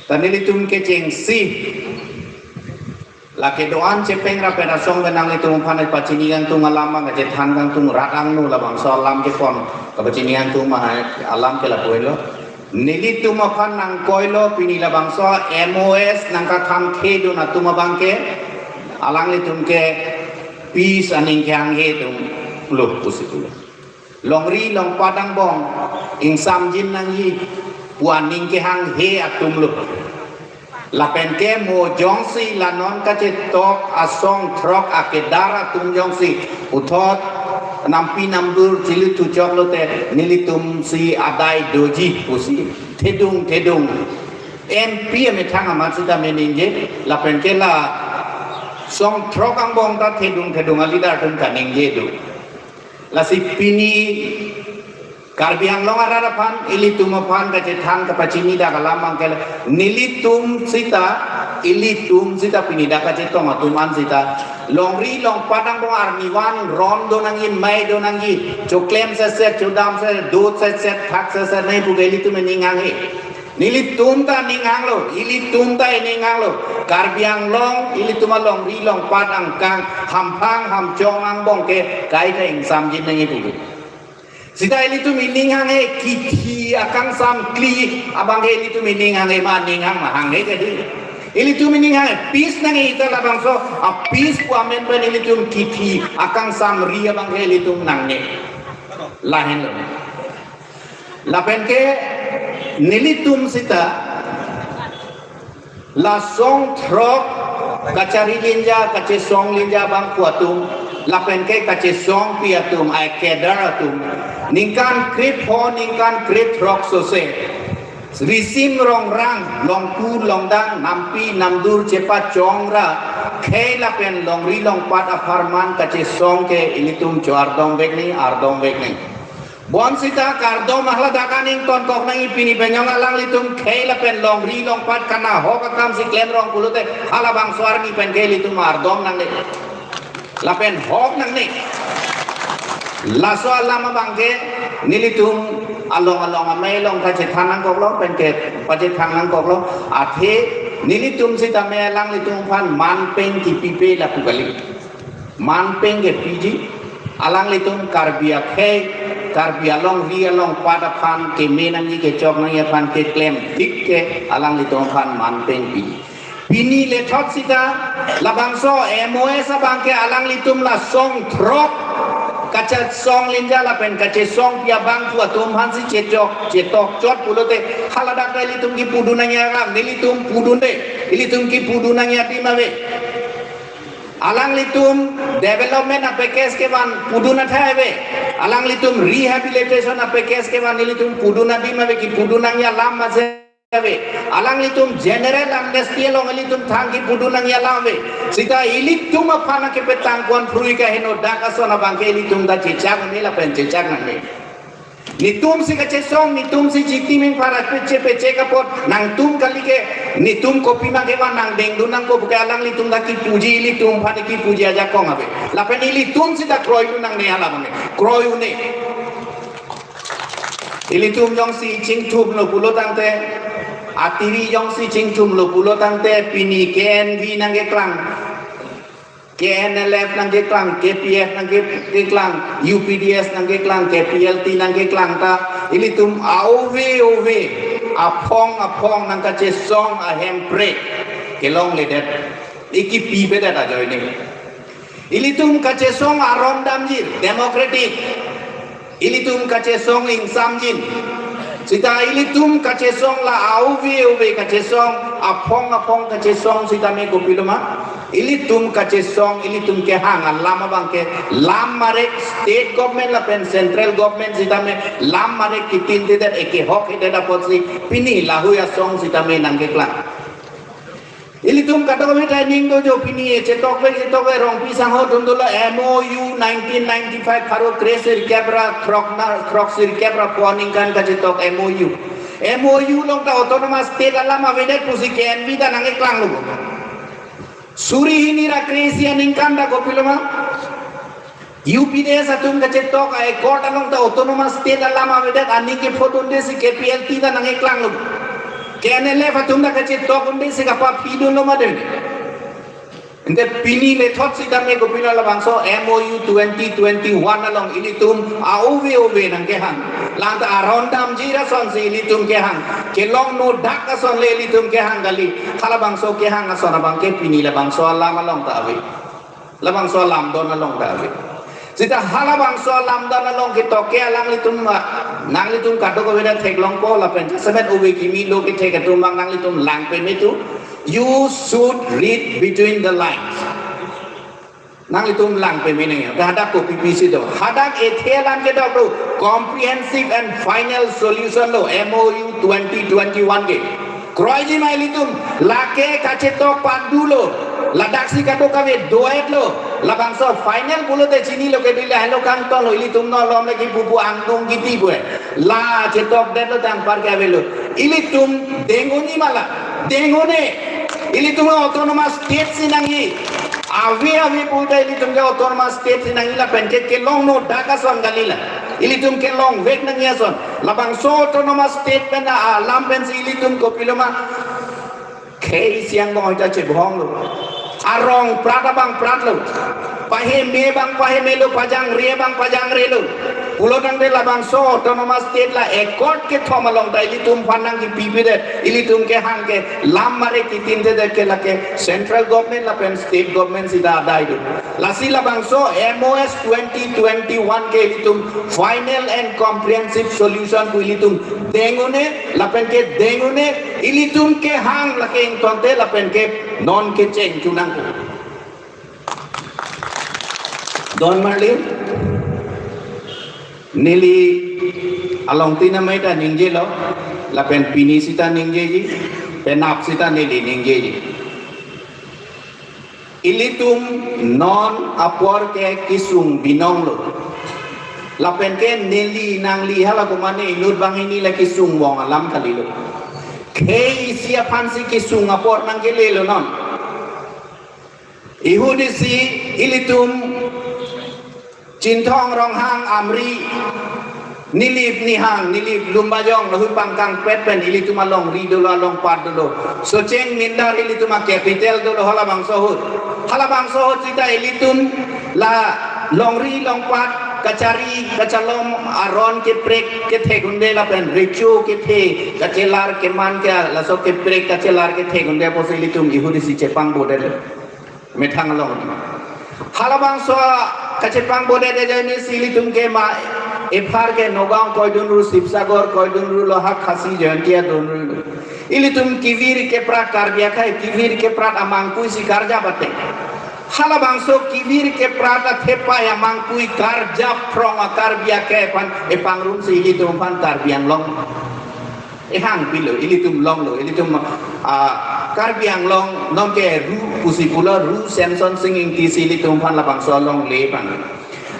Ta nelitum kechengsi lake do-an chepeng ra pen asong pen nanglitum aphan pachini kangtung alam ma kachethan kangtung rat angno labangso alam kepon kapachini kangtung ma hai alam ke lapu helo. Nelitum aphan nangkoilo pini labangso M O S nangkathan khedun atum abang ke alanglitum ke peace aning kehanghe atum lo pusi pulo. Longri longpat angbong ingsamjin nangji pu aning kehanghe atum lo. Lapen ke mo jongsi la non kachetok asong throk akedar atum jongsi puthot nampi namdur chilithu chok lote nelitum si adai doji pusi thedung thedung M P amethang amat sita meningje lapen ke la song throk angbong ta thedung thedung a-leader atum kaningje do. Lasi pini Karbi Anglong arat aphan, ilitum aphan kachethan kapachini dak alam abang ke nelitum sita, ilitum sita pini dak kachetong atum an sita longri longpat angbong arni van ron do nangji, mei do nangji, choklem setset, chodam setset, dot setset, thak setset nangji pu ke ilitum ining hanghe. Nelitum ta ining hanglo, ilitum ta ining hanglo. Karbi Anglong, ilitum alongri longpat angkang, hamphang hamchong angbong ke kaita ingsamjin nangji pu ke. Sita ilitum ining hanghe kithi akangsam kli abang ke ilitum ining hanghe ma ining hang ma hanghe ke di. Ilitum ining hanghe peace nangji ta labangso a-peace pu amen pen ilitum kithi akangsam ri abang ke ilitum nangne. Lahenlo. Lapen ke nelitum sita la song throk kachari linja, kachesong linja abangphu atum, lapen ke kachesongpi atum, ai kedar atum, ningkan krepho, ningkan krethrok sose, risim rongrang, longku longdang, nampi namdur chepachong ra, khei lapen longri longpat apharman kachesong ke ilitum cho-ardom vek nangji, ardom vek nangji. Bonsita kardom ahlada kaning tonkok nangji pini penyong alanglitum khei lapen longri longpat kanahok akam si klem rong pulote halabangso arni pen ke ilitum ardom nangne. Lapen hok nangne. Laso alam abang ke nelitum along along amei along kachethan nangkoklo pen ke pachethan nangkoklo. Athe nelitum sitame alanglitum aphan manpeng kipipe lapu kali. Manpeng kepiji, alanglitum Karbi akhei, Karbi alongri alongpat aphan keme nangji kechok nangji aphan keklem tik ke alanglitum aphan manpeng piji. Pini lethot sita labangso M O S abang ke alanglitum la song throk kachesong linja lapen kachesongpi abangphu atum aphan si chechok chetok chot pulote haladak ta ilitum kipudun nangji alam, nelitum pudunde, ilitum kipudun nangji adim ave. Alanglitum development a-package kevan pudun athai ave. Alanglitum rehabilitation a-package kevan nelitum pudun adim ave, kipudun nangji alam mase ave. Alanglitum general amnesty along ilitum thang kipudun nangji alam ave. Sita ilitum aphan kepetang kuan phrui kaheno dak ason abang ke ilitum ta chechak nangji lapen chechak nangji. Netum si kachesong, netum si chiti ming para peche peche kapot, nangtum kali ke, netum kopima kevan nangdengdun nangpo pu ke alanglitum ta kipuji, ilitum aphan kipuji ajakong ave. Lapen ilitum sita kroidun nangne hala mane, kroi un-e. Ilitum jongsi chingthumlo pulo tangte, atiri jongsi chingthumlo pulo tangte, pini K N V nangkeklang. K N L F nangkeklang, K P F nangkeklang, U P D S nangkeklang, K P L T nangkeklang ta, ilitum a-ove ove, aphong aphong nangkachesong ahemphrek kelongledet, ikipipedet ajoine. Ilitum kachesong aron damjir, democratic. Ilitum kachesong ingsamjin. Sita ilitum kachesong la a-ove ove kachesong, aphong aphong kachesong sitame kopilo ma. Ilitum kachesong, ilitum kehang alam abang ke lam marek state government lapen central government sitame lam marek kitintedet, ekehok hedet apotsi pini lahui asong sitame nangkeklang. Ilitum kadokave ta ning do jo, pini chetok ve chetok ve Rongpi sangho atum dolo, M O U nineteen ninety-five pharo kre sirkep ra throk na, throk sirkep ra pho aningkan kachetok M O U. M O U along ta autonomous state alam avedet pusi K N V ta nangkeklang lo. Suri hini ra kre isi aningkan ta kopiloma U P D S atum kachetok a-accord along ta autonomous state alam avedet, aning kephodunde si K P L T ta nangkeklang lo. K N L F atum ta kachetok unde si kapaphi dunlo ma dei. Ante pini methot sitame kopilo, labangso M O U twenty twenty-one along ilitum a-ove ove nangkehang. Lang ta aron damji ra ason si ilitum kehang. Kelong nodak ason le ilitum kehang kali. Halabangso kehang ason abangke pini labangso alam along ta ave. Labangso alamdon along ta ave. Seta halabangso alamdon along ketoke alanglitum, ah, nanglitum kadokave ta theklongpo lapen jasemet ove kimi lo kethek atum abang nanglitum lang peme tu. You should read between the lines. Nanglitum lang peme nang ya. Hadak kopi pisi do. Hadak ethe alam kedok do. Comprehensive and final solution lo M O U twenty twenty-one ke. Kroiji ma ilitum, lake kachetok padu lo, ladak si kadokave do-et lo, labangso final pulote chinilo ke dili helo kangton lo, ilitum nolom lagi bubu angdung kiti bue. La chetokdet lo tangpar ke avelo. Ilitum dengoni mala, dengone, ilitum autonomous state si nangji. Ave ave puta ilitum ke autonomous state si nangji lapen ke kelong nodak ason kali la. Ilitum kelongvek nangji ason. Labangso autonomous state pen alam pensi ilitum kopiloma. Khei isi angbong ta chebhong lo. Arong prat abang prat lo. Paheme abang paheme lo, pajangre abang pajangre lo. Pulotangte labangso autonomous state la accord kethom along ta ilitum aphan nangkipipedet, ilitum kehang ke lam mare kitintedet ke lake central government lapen state government sita adai do. Lasi labangso M O S twenty twenty-one ke ilitum final and comprehensive solution pu ilitum dengone, lapen ke dengone, ilitum kehang lake ingtonte lapen ke non kecheng chunang. Don Marlin, neli alongtin amei ta ningjelo, lapen pini sita ningjeji, penap sita neli ningjeji. Ilitum non apor ke kesung binong lo. Lapen ke neli nangli hala komane inut banghini la kesung vong alam kalilo. Khei isi aphansi kesung apor nangkele lo non. Ihudisi ilitum Chinthong, Ronghang, Amri, Nilip, Nihang, Nilip, Lumbajong, lahut pangkangpet pen ilitum alongri dolo, alongpat dolo. Socheng Mindar ilitum a-capital dolo halabangso ahut. Halabangso ahut sita ilitum la longri longpat kachari kachalom aron keprek kethek unde lapen recho kethe kachelar keman ke laso keprek kachelar kethek unde apotsi ilitum ihudisi chepangbodet. Methang along. Halabangso kachepangbodet ajoine si ilitum ke ma ephar ke Nagaon koidunru, Sibsagar koidunru, lahai Khasi Jaintia dunru. Ilitum kevir keprat Karbi akhei, kevir keprat amangpui si karjap ateng. Halabangso kevir keprat athepai amangpui karjap phrong a-Karbi akhei aphan epangrum si ilitum aphan Karbi Anglong. Ehang pilo, ilitum longlo, ilitum, ah, Karbi Anglong nonke Ru pusi pulo, Ru Semson Sing Ingti si ilitum aphan labangso longle pang.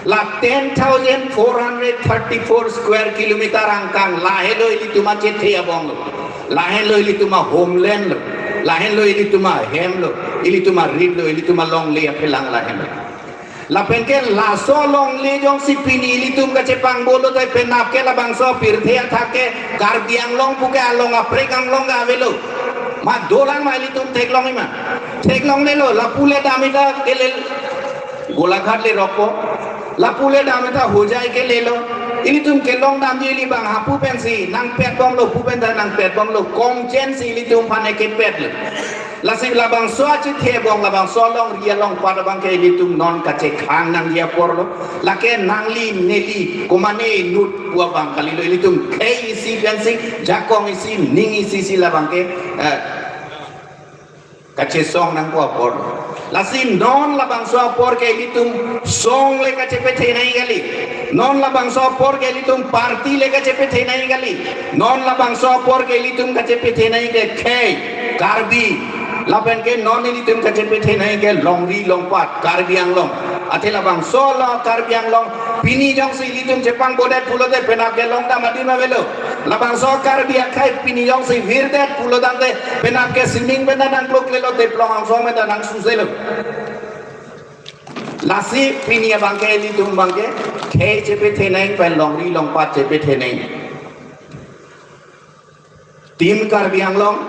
La ten thousand four hundred thirty-four square kilometer angkang, lahelo ilitum achethe abong lo. Lahelo ilitum a-homeland lo. Lahelo ilitum ahem lo. Ilitum arit lo, ilitum alongle aphelang lahenlo. Lapen ke laso longle jongsi pini ilitum kachepangbo lo tai penap ke labangso pirthe athak ke Karbi Anglong pu ke along aprek Anglong ke avelo. Ma dolang ma ilitum theklongji ma. Theklonglelo, lapu le damji ta kelel. Golaghat le rokpo. Lapu le damji ta Hojai kelelo. Ilitum kelong damji ili bang hapu pensi nangpetbomlo, pu pen ta nangpetbomlo. Kongchen si ilitum aphan ekepetlo. Lasi labangso achethe abong, labangso alongri alongpat abang ke ilitum non kachekhang nangji apor lo. Lake nangli neli komane inut pu abang kalilo, ilitum khei isi pensi, jakong isi, ning isi si labang ke, eh, kachesong nangpo apor lo. Lasi non labangso apor ke ilitum song le kachepethe nangji kali. Non labangso apor ke ilitum party le kachepethe nangji kali. Non labangso apor ke ilitum kachepethe nangji ke khei, Karbi, Lapen ke non ilitum kachepethenei ke longri longpat Karbi Anglong. Athe labangso lo Karbi Anglong pini jongsi ilitum chepangbodet pulote penap ke longdam adim avelo. Labangso Karbi akhei pini jongsi virdet pulotangte penap ke sining pen ta nangkloklelo, teplong angsong pen ta nangsuselo. Lasi pini abangke ilitum abangke khei chepethenei pen longri longpat chepethenei. Team Karbi Anglong,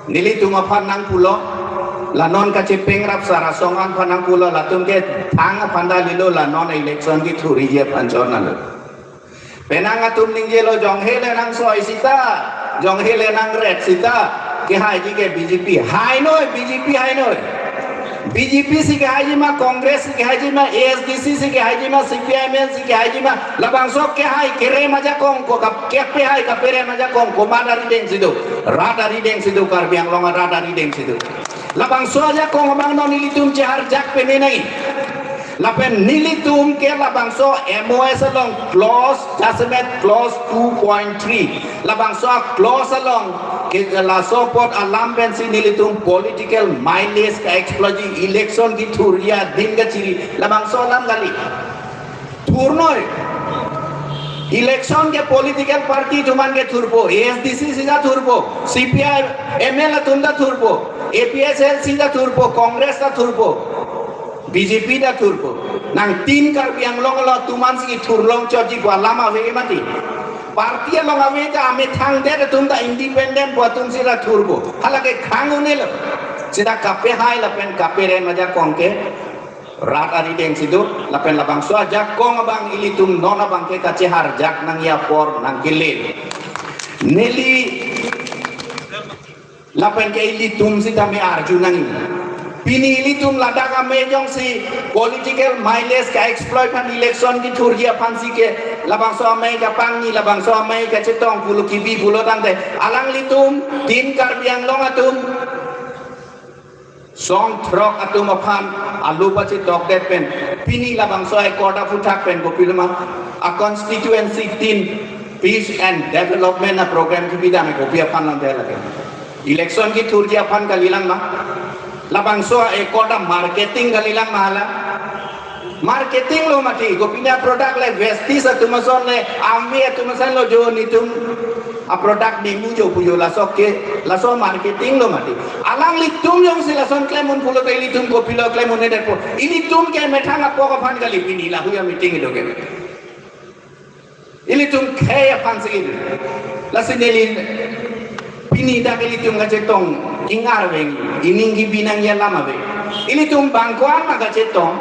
nelitum aphan nangpulo, la non kachepengrap sar asong aphan nangpulo, latum ke thang aphan ta lilo, la non election kethurji aphan chonlo. Penang atum ningjelo, jonghe le nangsoi sita, jonghe le nangret sita, kehaiji ke B J P. Hainoi, B J P hainoi. B J P si kehaiji ma, Congress si kehaiji ma, A S D C si kehaiji ma, C P I M L si kehaiji ma, labangso kehai kerem ajakong ko kap-, kepehai kaperem ajakong komat arideng si do. Rat arideng si do, Karbi Anglong arat arideng si do. Labangso ajakong abang non nelitum cheharjak peme nai. Lapen nelitum ke labangso M O S along clause, jasemet clause two point three. Labangso a-clause along ke laso apot alam pensi nelitum political mileage ka-exploit ji, election kethurji adim kachiri. Labangso alam kali. Thurnoi. Election ke political party atum an ke thurpo, A S D C si ta thurpo, C P I M L atum ta thurpo, A P H L C ta thurpo, Congress ta thurpo, B J P ta thurpo. Nang Team Karbi Anglong along atum an si thurlong chotji pu alam ave mati. Party along ave ta amethang det atum ta independent pu atum si ta thurpo. Hala ke khang un-elo. Sita kapehai lapen kaperem ajakong ke rat arideng si do, lapen labangso ajakong abang ilitum non abangke kacheharjak nangji apor nangkele. Neli lapen ke ilitum sitame arju nangji. Pini ilitum ladak amei jongsi political mileage ka-exploit aphan, election kethurji aphan si ke labangso amei kapangni, labangso amei kachetong pulo kibi pulotangte, alanglitum Team Karbi Anglong atum song throk atum aphan alo pachetokdet pen pini labangso accord aphuthak pen kopiloma a-constituency tin peace and development a-program kibidam kopi aphan longdet lake. Election kethurji aphan kalilang ma? Labangso accord a-marketing kalilang ma hala? Marketing lo mati, kopine a-product le Vestige atum ason le, Amway atum ason lo jo nelitum a-product nemu jo pu jo, laso ke, laso marketing lo mati. Alanglitum jongsi lason klem un pulote ilitum kopilo klem un-edetpo. Ilitum ke methang apok aphan kali pini lahei a-meeting ido ke. Ilitum khei aphan si ilitum. Lasi neli pini dak ilitum kachetong ingar veng, ining kibi nangji alam ave. Ilitum bang ko-an ma kachetong,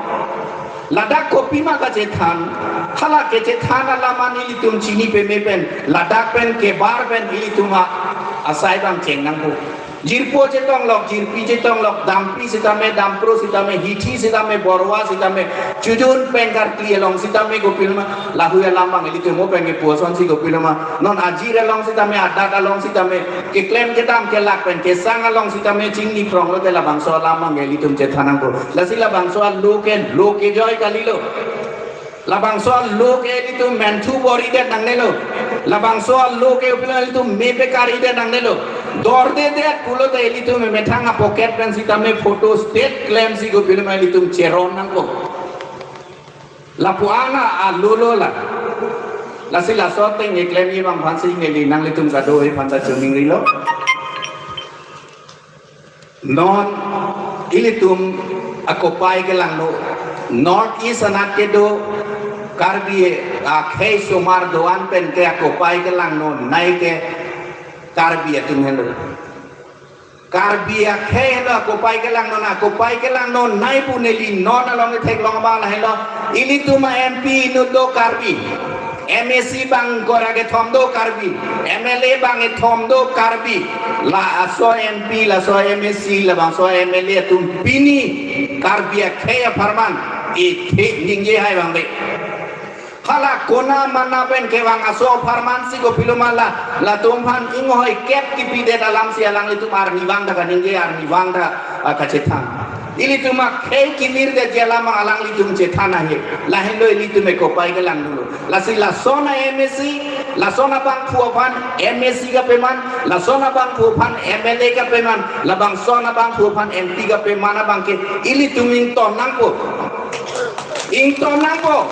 ladak kopi ma kachethan, hala kachethan alam an ilitum chini peme pen, ladak pen kebar pen ilitum a-, asai bang cheng nangpo. Jirpo chetonglok, jirpi chetonglok, dampi sitame, dampro sitame, hithi sitame, borwa sitame, chojun pen karkli along sitame kopiloma, lahei alam bang ilitum mo pen kepu asonsi kopiloma, non ajir along sitame, adat along sitame, keklem kedam kelak pen kesang along sitame, chingni prong lote labangso alam bang ilitum chethan nangpo. Lasi labangso alo ke, lo kejoi kalilo. Labangso alo ke ilitum menthu bor-idet nangnelo. Labangso alo ke kopilo ilitum me pekar-idet nangnelo. Dordedet pulote ilitum methang a-pocket pen sitame photo state klemsi kopiloma ilitum cheron nangpo. Lapu-an a-alo lo la. Lasi laso ateng keklemji bang aphansi neli nanglitum kadokave aphan ta choningrilo. Non ilitum akopai kelangno, North East anat kedo Karbi akhei osomar do-an pen ke akopai kelangno nai ke Karbi atum henlo. Karbi akhei henlo akopai kelangno, na akopai kelangno nai pu neli non along theklong abang lahenlo, ilitum a-M P inut do Karbi. M A C bang ingkoi ra kethom do Karbi, M L A bang kethom do Karbi, laso M P, laso M A C, labangso M L A atum pini Karbi akhei apharman, ithe ningje hai bang le. Hala kona mana pen kevang aso apharman si kopiloma la, latum aphan inghoi kep kipidet alam si alanglitum arnivang ta kaningje, arnivang ta, ah, kachethan. Ilitum akhei kimir de jela ma alanglitum chethan ahe. Lahenlo ilitum ekopai kelang dolo. Lasi lason a-M A C, lason abangphu aphan M A C kapeman, lason abangphu aphan M L A kapeman, labangson abangphu aphan M P kapeman abangke ilitum ington nangpo. Ington nangpo.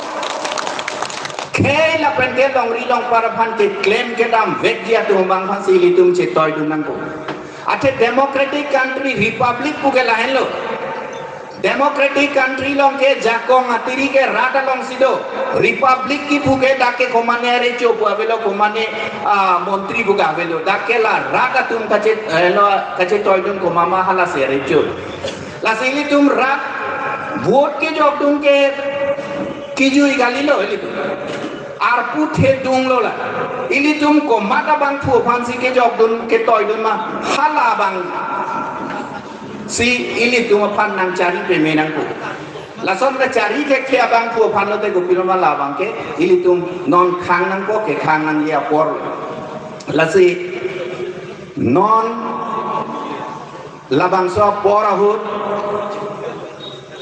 Khei lapen ke longri longpar aphan keklem kedam vekji atum abang aphansi ilitum chetoidun nangpo. Athe democratic country, republic puke lahenlo. Democratic country along ke jakong atiri ke rat alongsi do. Republic kipu ke dak ke komane recho pu avelo, komane, ah, montri pu ke avelo. Dak ke la rat atum kache, eh, lo, kachetoidun komat ma halasi recho. Lasi ilitum rat vote kejokdun ke kijui kalilo ilitum. Arpu thedunglo la. Ilitum komat abangphu aphansi kejokdun ketoidun ma hala abangsi ilitum aphan nangchari peme nangpo. Lason kachari kekthe abangphu aphan lote kopilo ma la abangke ilitum non khang nangpo, kekhang nangji apor. Lasi non labangso apor ahut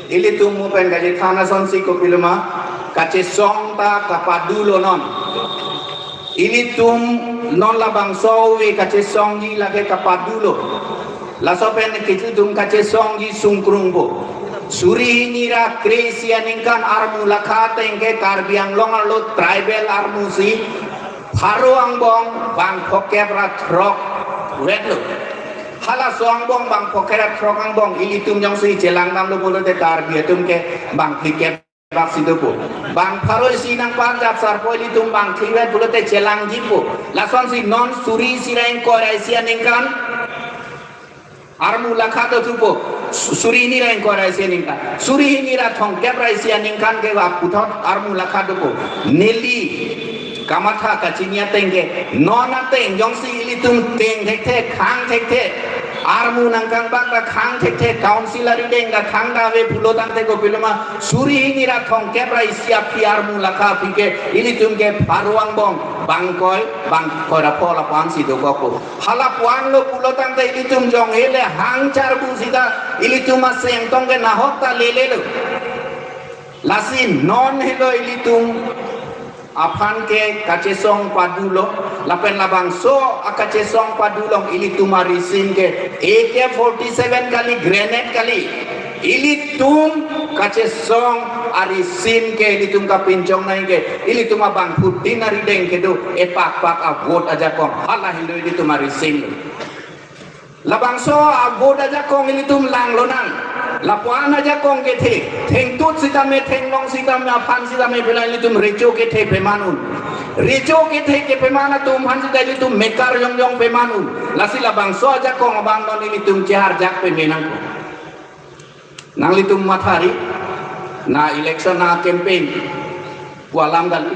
ilitum mo pen kachethan asonsi kopilo ma kachesong ta kapadulo non. Ilitum non labangso ave kachesongji lake kapadulo. Laso pen ilitum kachesongji sungkrungpo. Suri hini ra kre-isi aningkan armu lakha ateng ke Karbi Anglong arlo tribal armu si pharo angbong bang phokep ra throk vetlo. Halaso angbong bang phokep ra throk angbong ilitum jongsi chelang damlo pulote Karbi atum ke bang phlikep bak si dopo. Bang pharo isi nangpanjap sarpo ilitum bang phli vet pulote chelangjipo. Lasonsi non suri isi ra ingkoi ra isi aningkan armu lakha dothupo, su-, suri hini ra ingkoi ra isi aningkan. Suri hini ra thomkep ra isi aningkan ke va puthot armu lakha dopo. Neli kamatha kachini ateng ke, non ateng jongsi ilitum teng thekthe, khang thekthe, armu nangkangbak ta khang thekthe, council arideng ta khang ta ave pulo tangte kopilo ma, suri hini ra thomkep ra isi aphi armu lakha aphi ke, ilitum ke pharo angbong bang ingkoi, bang ingkoi ra pho lapu-ansi dokokpo. Hala lapu-an lo pulo tangte ilitum jong hele hang charbu sita ilitum aseng tong ke nahok ta lelelo. Lasi non helo ilitum aphan ke kachesong padulo, lapen labangso akachesong padu along ilitum arisim ke A K forty-seven kali, grenade kali. Ilitum kachesong arisim ke ilitum kapinchong nai ke, ilitum abangphutin arideng kedo, epakpak a-vote ajakong. Hala helo ilitum arisim. Labangso a-vote ajakong ilitum langlonang. Lapu-an ajakong kethe. Thengtut sitame, thenglong sitame, aphan sitame pila ilitum recho kethe peman un. Recho kethe kepeman atum aphan sita ilitum mekar jongjong peman un. Lasi labangso ajakong abang non ilitum cheharjak peme nangpo. Nanglitum mathari, na election na campaign pu alam kali.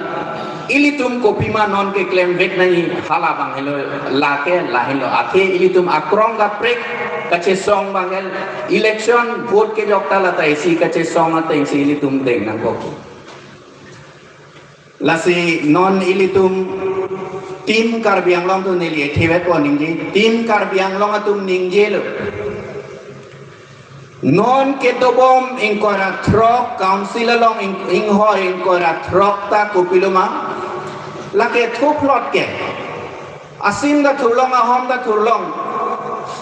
Ilitum kopima non keklem vek nangji, hala abang helo, lake lahenlo. Athe ilitum akrong kaprek kachesong abang hel, election vote kejok ta lata isi kachesong atengsi ilitum deng nangkok. Lasi non ilitum Team Karbi Anglong atum neli ethivet pon ningje, Team Karbi Anglong atum ningjelo. Non kedobom ingkoi ra throk, council along ing-, inghoi ingkoi ra throk ta kopilo ma. Lake thuphlot ke. Asim ta thurlong, ahom ta thurlong.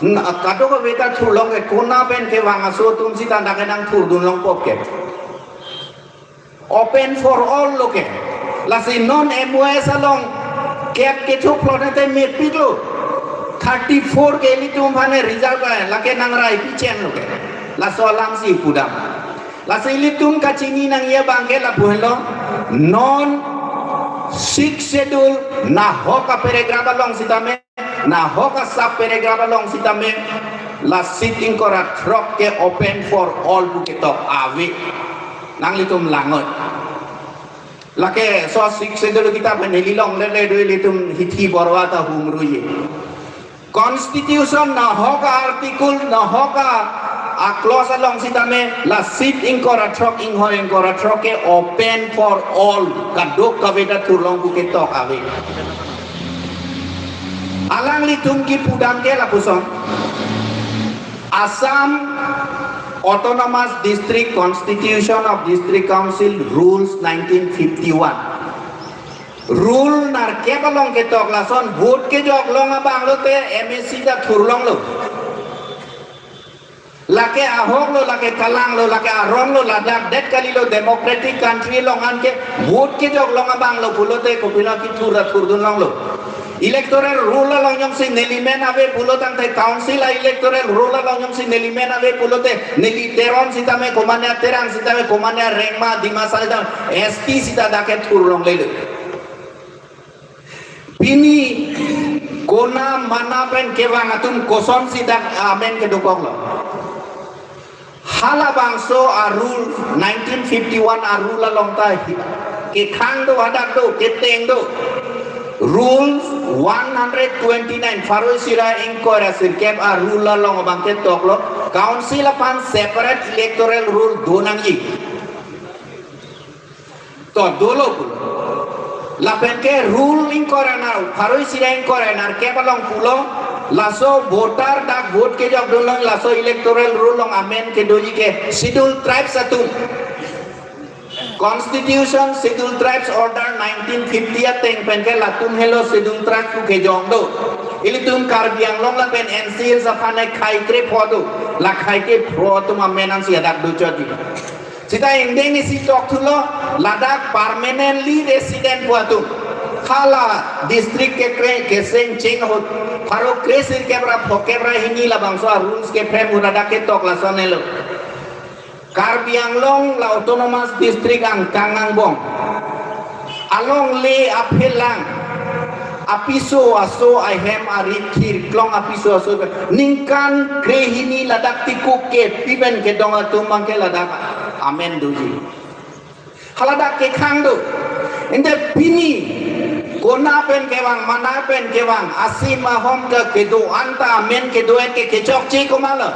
Na, kadokave ta thurlong ke, kona pen kevang aso atum sita dak ke nangthurdun longpo ke. Open for all lo ke. Lasi non M O S along kep kethuphlot te mepiklo. Thirty-four ke ilitum aphan reserve ka, lake nangrai pichen lo ke. Laso alamsi pudam. Lasi ilitum kachini nangji abang ke lapu henlo. Non Sixth Schedule nahok a-paragraph along sitame, nahok a-sub paragraph along sitame, la seat ingkoi ra throk ke open for all pu ketok ave. Nanglitum langnon. Lake so Sixth Schedule kitab pen neli longle le do ilitum hithi borwa ta humruji. Constitution nahok a-article, nahok a-clause along sitame, la seat ingkoi ra throk, inghoi ingkoi ra throk ke open for all, kadokave ta thurlong pu ketok ave. Alanglitum kipudam ke lapuson. Assam Autonomous District Constitution of District Council Rules nineteen fifty-one. Rule nerkep along ketok lason vote kejok long abang lote M A C ta thurlonglo. Lake ahok lo, lake kalang lo, lake aron lo, ladak det kali lo, democratic country along anke vote kejok long abang lo pulote kopilo kethur ta thurdun longlo. Electoral rule along jongsi neli men ave pulo tangte, council a electoral rule along jongsi neli men ave pulote, neli Teron sitame, komane Terang sitame, komane Rengma, Dimasa sitame, S T sita dak kethur longlelo. Pini kona mana pen kevang atum kosonsi dak amen kedokoklo. Halabangso a rule, nineteen fifty-one a rule along ta hi-, kekhang do, hadak do, keteng do. Rule one hundred twenty-nine, pharo isi ra ingkoi ra sirkep a rule along abang ketoklo, council aphan separate electoral rule do nangji. To dolo pulo. Lapen ke rule ingkoi ra nar, pharo isi ra ingkoi ra nerkep along pulo, laso voter dak vote kejokdun long, laso electoral rule along amen kedoji ke Scheduled Tribes atum. Constitution Scheduled Tribes Order nineteen fifty ateng pen ke latum helo Scheduled Tribes pu kejong do. Ilitum Karbi Anglong lapen N C Hills aphan khei krepho do. La khei krepho atum amen ansi hadak dochotji. Sita ingdeng isi tokthulo, ladak permanently resident pu atum. Hala district kekre keseng cheng ahut, pharo kre sirkep ra phokep ra hini labangso a rules kephrem ahut ladak ketok lasonelo. Karbi Anglong la autonomous district angkang angbong. Alongle aphelang, apiso aso ahem arit thir klong apiso aso, ningkan krehini ladak tikuk kepi pen kedong atum abang ke ladak amen doji. Haladak kekhang do. Ante pini kona pen kevang, mana pen kevang, asim ahom ke kedo-an ta amen kedo-et ke kechokche komatlo.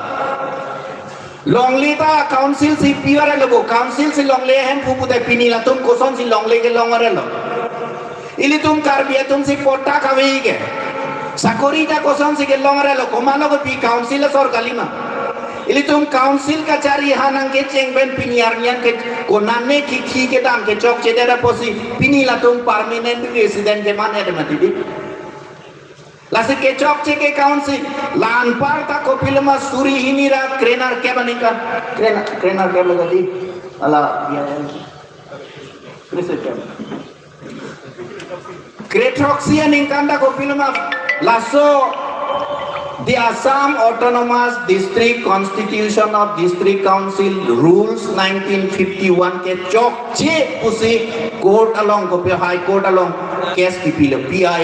Longle ta council si pi-arelo bo, council si longle ahem pu pute pini latum kosonsi longle kelong-arelo. Ilitum Karbi atum si patta kave ke. Sakori ta kosonsi kelong-arelo, komatlo kepi, council asor kalima. Ilitum council kachari hanang kecheng pen pini arni an ke konane khikhi kedam kechokche det apotsi pini latum permanent resident keman-et mati di. Lasi kechokche ke council, la anparta kopiloma suri hini ra krenerkep aningkan. Krener, krenerkep lagi di. Ala, ya, ya. Krenerkep. Krethroksi aningkan ta kopiloma laso the Assam Autonomous District Constitution of District Council Rules nineteen fifty-one kechokche pusi court along, kopi High Court along case kipilo, P I